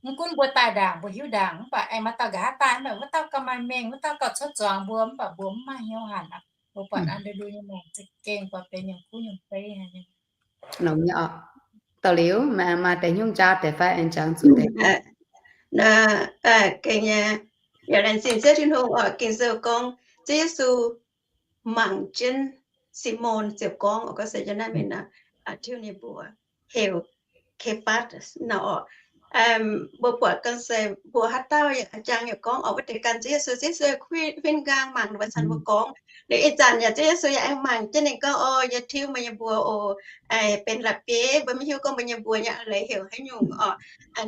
Mv gunv mbuo daaih ndaangc, mbuo hiuv ndaangc, mv baac aengx maaih dauh nqa'haav daaih, mv baac wuov dauh gauh maaih mengh, wuov dauh gauh cuotv zuangx mbuo, mv baac mbuo mv maaih hnyouv hanc aqv. Mbuo buatc Aa^ndaa^lu nyei maengc za'gengh buatc benx nyungc kuv nyungc zeiv. Longx nyei oc. Da'liuz maaih deix hnyouv jaa deix fai aengx jangx zuqc deix. Gengh nyei, yaac laengz zingh Ziouv Tin-Hungh oc. Ging-Sou gorngv Ziouv Yesu mangc jienv Simon ziepc gorngv, oc, gorngv se yiem naaiv mingh nor, tiuv ninh mbuox heuc Kefatv nor oc. Mbuo buatc ganh se mbuox haaix dauh yaac jangx yaac gorngv oc, wuov deix gan Ziouv Yesu, Ziouv Yesu huin nqaang mangc ninh mbuo caux ninh mbuo gorngv. Liuz ih zanc yaac Ziouv Yesu yaac aengx mangc jienv ninh gorngv, O, yie tiuv meih nyei mbuox oc, benx la'bieiv, mbuo maiv hiuv gorngv mbuo nyei mbuox nyei eix leiz heuc haaix nyungc oc.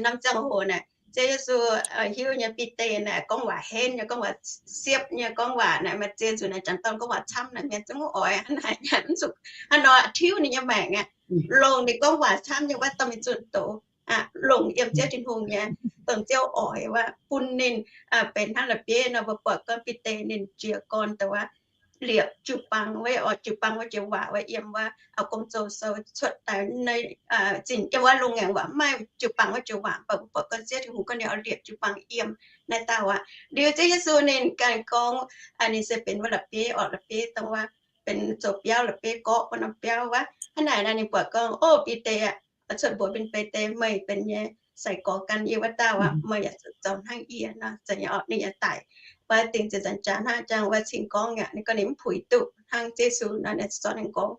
Norm ziangh hoc naaic Ziouv Yesu hiuv nyei Bide naaic gorngv waac henv nyei, gorngv waac siepv nyei, gorngv waac naaic maaih zien zuqc naaic janx dorn gorngv waac camv naaic mienh zungv oix hnangv naaic, mv zuqc hnangv nor tiuv ninh nyei maengc aqv. Longc ninh gorngv waac camv nyei wuov dorh mingh zunh doz, longc yiem Ziouv Tin-Hungh nyei, dongh Ziouv oix wuov bun ninh benx hnangv la'bieiv nor. Mbuo buatc gorngv Bide ninh jiez gorn dongh wuov liepc jiu-baang wuov, oix jiu-baang wuov joux waac wuov, yiem wuov Gong-Zoh sou cuotv daaih, zinh yiem wuov Lungh Ngaengc Waac mv maaih jiu-baang wuov joux waac, mv baac mbuo buatc gorngv Ziouv Tin-Hungh gorngv ninh oix liepc jiu-baang yiem naaiv dauh aqv. Liuz Ziouv Yesu ninh ganh gorngv ninh se benx wuov la'bieiv oc, la'bieiv dongh wuov benx zoux biauv, la'bieiv gorqv wuov norm biauv wuov. Hnangv naaic naaic ninh buatc gorngv, O Bide aah, cuotv mbuox Bide, meih benx yie sai-gorx gan yie wuov dauh aqv. Meih yaac zoux hnangv yie nor, zeiz nyei oc. Ninh yaac daic, wuov dingc ziepc nzaanx jaax hnangv jangx wuov cing gorngv aqv. Ninh gorngv ninh mv puix duqv hnangv Ziouv Yesu nor, ninh zorqv ninh gorngv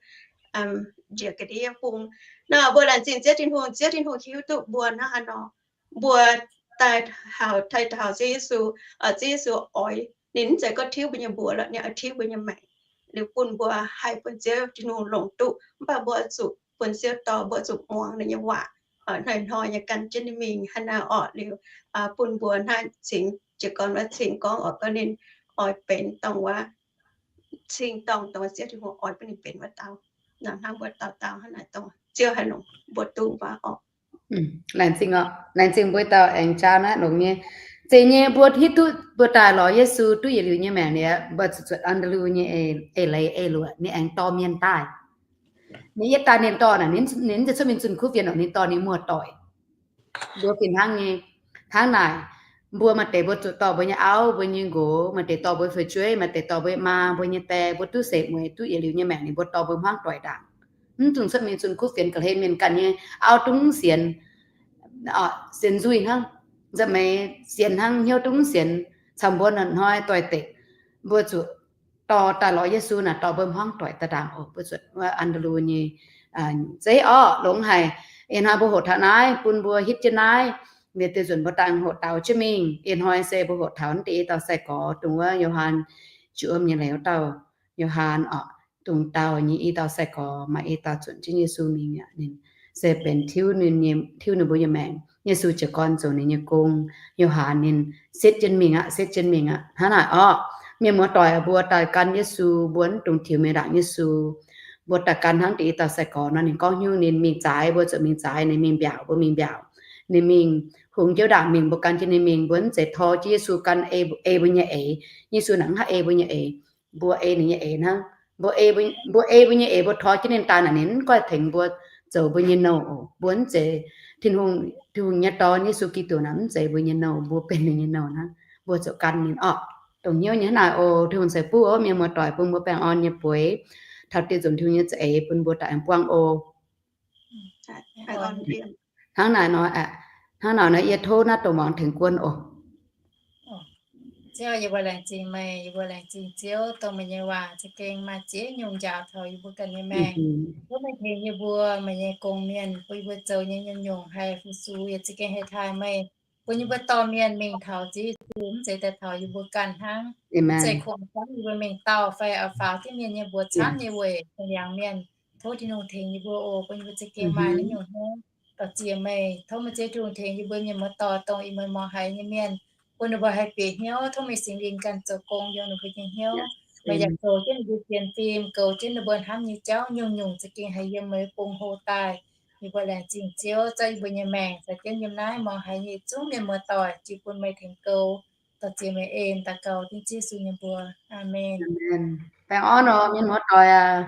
njiec ga'ndiev bung. Nor mbuo laengz zingh Ziouv Tin-Hungh, Ziouv Tin-Hungh hiuv duqv mbuo hnangv haaix nor. Mbuo daaih taux, taux Ziouv Yesu, Ziouv Yesu oix, ninh mv zeiz gorngv tiuv mbuo nyei mbuox lorqc, ninh oix tiuv mbuo nyei maengc, liuz bun mbuo haih bun Ziouv Tin-Hungh longc duqv. Mv baac mbuo zuqc bun Ziouv dorh, mbuo zuqc muangx ninh nyei waac hnoi-hnoi nyei gan jienv ninh mingh hnangv naaic orqc. Liuz bun mbuo hnangv cingx jiez gorn wuov cingx gorngv oc, gorngv ninh oix benx dongh wuov cing-dorngh dongh Ziouv Tin-Hungh oix bun ninh benx wuov dauh. Nor hnangv mbuo dauh dauh hnangv naaic dongh Ziouv haih longc mbuo duqv waac orqc. Laengz zingh orqc, laengz zingh mbuo dauh aengx jaa naaiv longx nyei. Zeiz nyei mbuo hiuv duqv mbuo daaih lorz Yesu duqv yietc liuz nyei maengc liuz, mbuo zuqc zuotc An^ndaa^lu nyei eix leiz eix luoqc ninh aengx dorh mienh daaih. Ninh yietv daaih ninh dorh naaic, ninh mv zeiz cuotv mingh zunh kuv fienx oc, ninh dorh ninh muoz-doic. Mbuo fih hnangv nyei. Hnangv naaic, mbuo maaih deix mbuo zuqc dorh mbuo nyei auv, mbuo nyei nqox, maaih deix dorh mbuo fu'jueiv, maaih deix dorh mbuo maa, mbuo nyei die, mbuo duqv seix mueiz duqv yietc liuz nyei maengc liuz, mbuo dorh mbuo hmuangv doic ndaangc. Mv dungx cuotv mingh zunh kuv fienx ga'hlen mienh ganh nyei auv dungv sienx, sienx nzuih hnangv. Nza'hmien sienx hnangv, hnyouv dungv sienx, caux mbuo hnoi doix-dekc. Mbuo zuqc dorh daaih lorz Yesu naaic dorh mbuo hmuangv doic daaih ndaangc oc. Mbuo zuqc wuov An^ndaa^lu nyei zeiv orqc, longx haic. Ih hnoi mbuo hoqc taux naaiv, bun mbuo hitv jienv naaiv, liuz deix nzunc mbuo daaih hoqc daaux jienv mingh. Ih hnoi se mbuo hoqc taux naaiv deix i dauh sai-gorx, dongh wuov Yo^han jiex wuom nyei leiz wuov dauh Yo^han orqc, dongh dauh nyei i dauh sai-gorx maaih i dauh zunc jienv Yesu mingh aqv. Ninh se benx tiuv ninh, tiuv ninh mbuo nyei maengc. Yesu jiez gorn zoux ninh nyei gong, Yo^han ninh setv jienv mingh aqv, setv jienv mingh aqv. Hnangv naaic orqc, mienh muoz-doic, mbuo daaih gan Yesu, mbuo mv dungx tiux mingh ndaangc Yesu. Mbuo daaih gan hnangv deix i dauh sai-gorx nor, ninh gorngv hnyouv ninh mingh zaaix, mbuo zuqc mingh zaaix, ninh mingh mbiaauc, mbuo mingh mbiaauc. Ninh mingh hungx jienv ndaangc mingh, mbuo gan jienv ninh mingh, mbuo mv zeiz tor jienv Yesu gan ei mbuo nyei eix. Yesu naaic mv haih ei mbuo nyei eix. Mbuo ei ninh nyei eix hnangv. Mbuo ei mbuo nyei eix, mbuo tor jienv ninh daaih naaic, ninh mv goiv tengx mbuo zoux mbuo nyei nouh oc. Mbuo mv zeiz Tin-Hungh, Tin-Hungh nyei Dorn, Yesu Giduc naaic mv zeiz mbuo nyei nouh, mbuo benx ninh nyei nouh hnangv. Mbuo zuqc gan ninh orqc. Dongh hnyouv nyei hnangv naaic oc. Tin-Hungh ceix fuqv oc mienh muoz-doic, bun mbuo baengh orn nyei bueix taux deix nzunc Tin-Hungh nyei za'eix bun mbuo daaih aengx buangh oc. Hnangv naaic nor, hnangv naaic nor yie tov naaiv dongh muangx tengx guon oc. Ziouv, yie mbuo laengz zingh meih, yie mbuo laengz zingh Ziouv dongh meih nyei waac za'gengh maaih ziex nyungc njaaux taux yie mbuo ganh nyei maengc. Tov meih tengx yie mbuo, meih nyei gong-mienh, bun yie mbuo zoux nyei nyungc-nyungc haih fu-sux, yie za'gengh haih taaih meih. Bun yie mbuo dorh mienh mingh taux Ziouv Yesu, mv zeiz daaih taux yie mbuo ganh hnangv. Mv zeiz kungx camv yie mbuo mingh dauh fai faaux jienv mienh nyei mbuox camv nyei weic cing-liangx mienh. Tov Tin-Hungh tengx yie mbuo oc, bun yie mbuo za'gengh maaih naaiv nyungc hnyouv dorh ziex meih. Tov meih Ziouv Tin-Hungh tengx yie mbuo mienh muoz-doic dongh ih muonz mangc haiz nyei mienh, bun ninh mbuo haih bieqc hnyouv. Tov meih Singx Lingh ganh zoux gong yiem ninh mbuo nyei hnyouv. Meih yaac goux jienv ninh mbuo sienx fim, goux jienv ninh mbuo hnamv nyei jauv nyungc-nyungc za'gengh haih yiem meih bung hlo daaih. Yie mbuo laengz zingh Ziouv, zorqv yie mbuo nyei maengc caux jienv yiem naaiv mangc haiz nyei yietc zungv mienh muoz-doic, jiex bun meih tengx goux. Dorh ziex meih en daux gaux dengv Ziouv Yesu nyei mbuox. Aamen. Baengh orn oc mienh muoz-doic aac.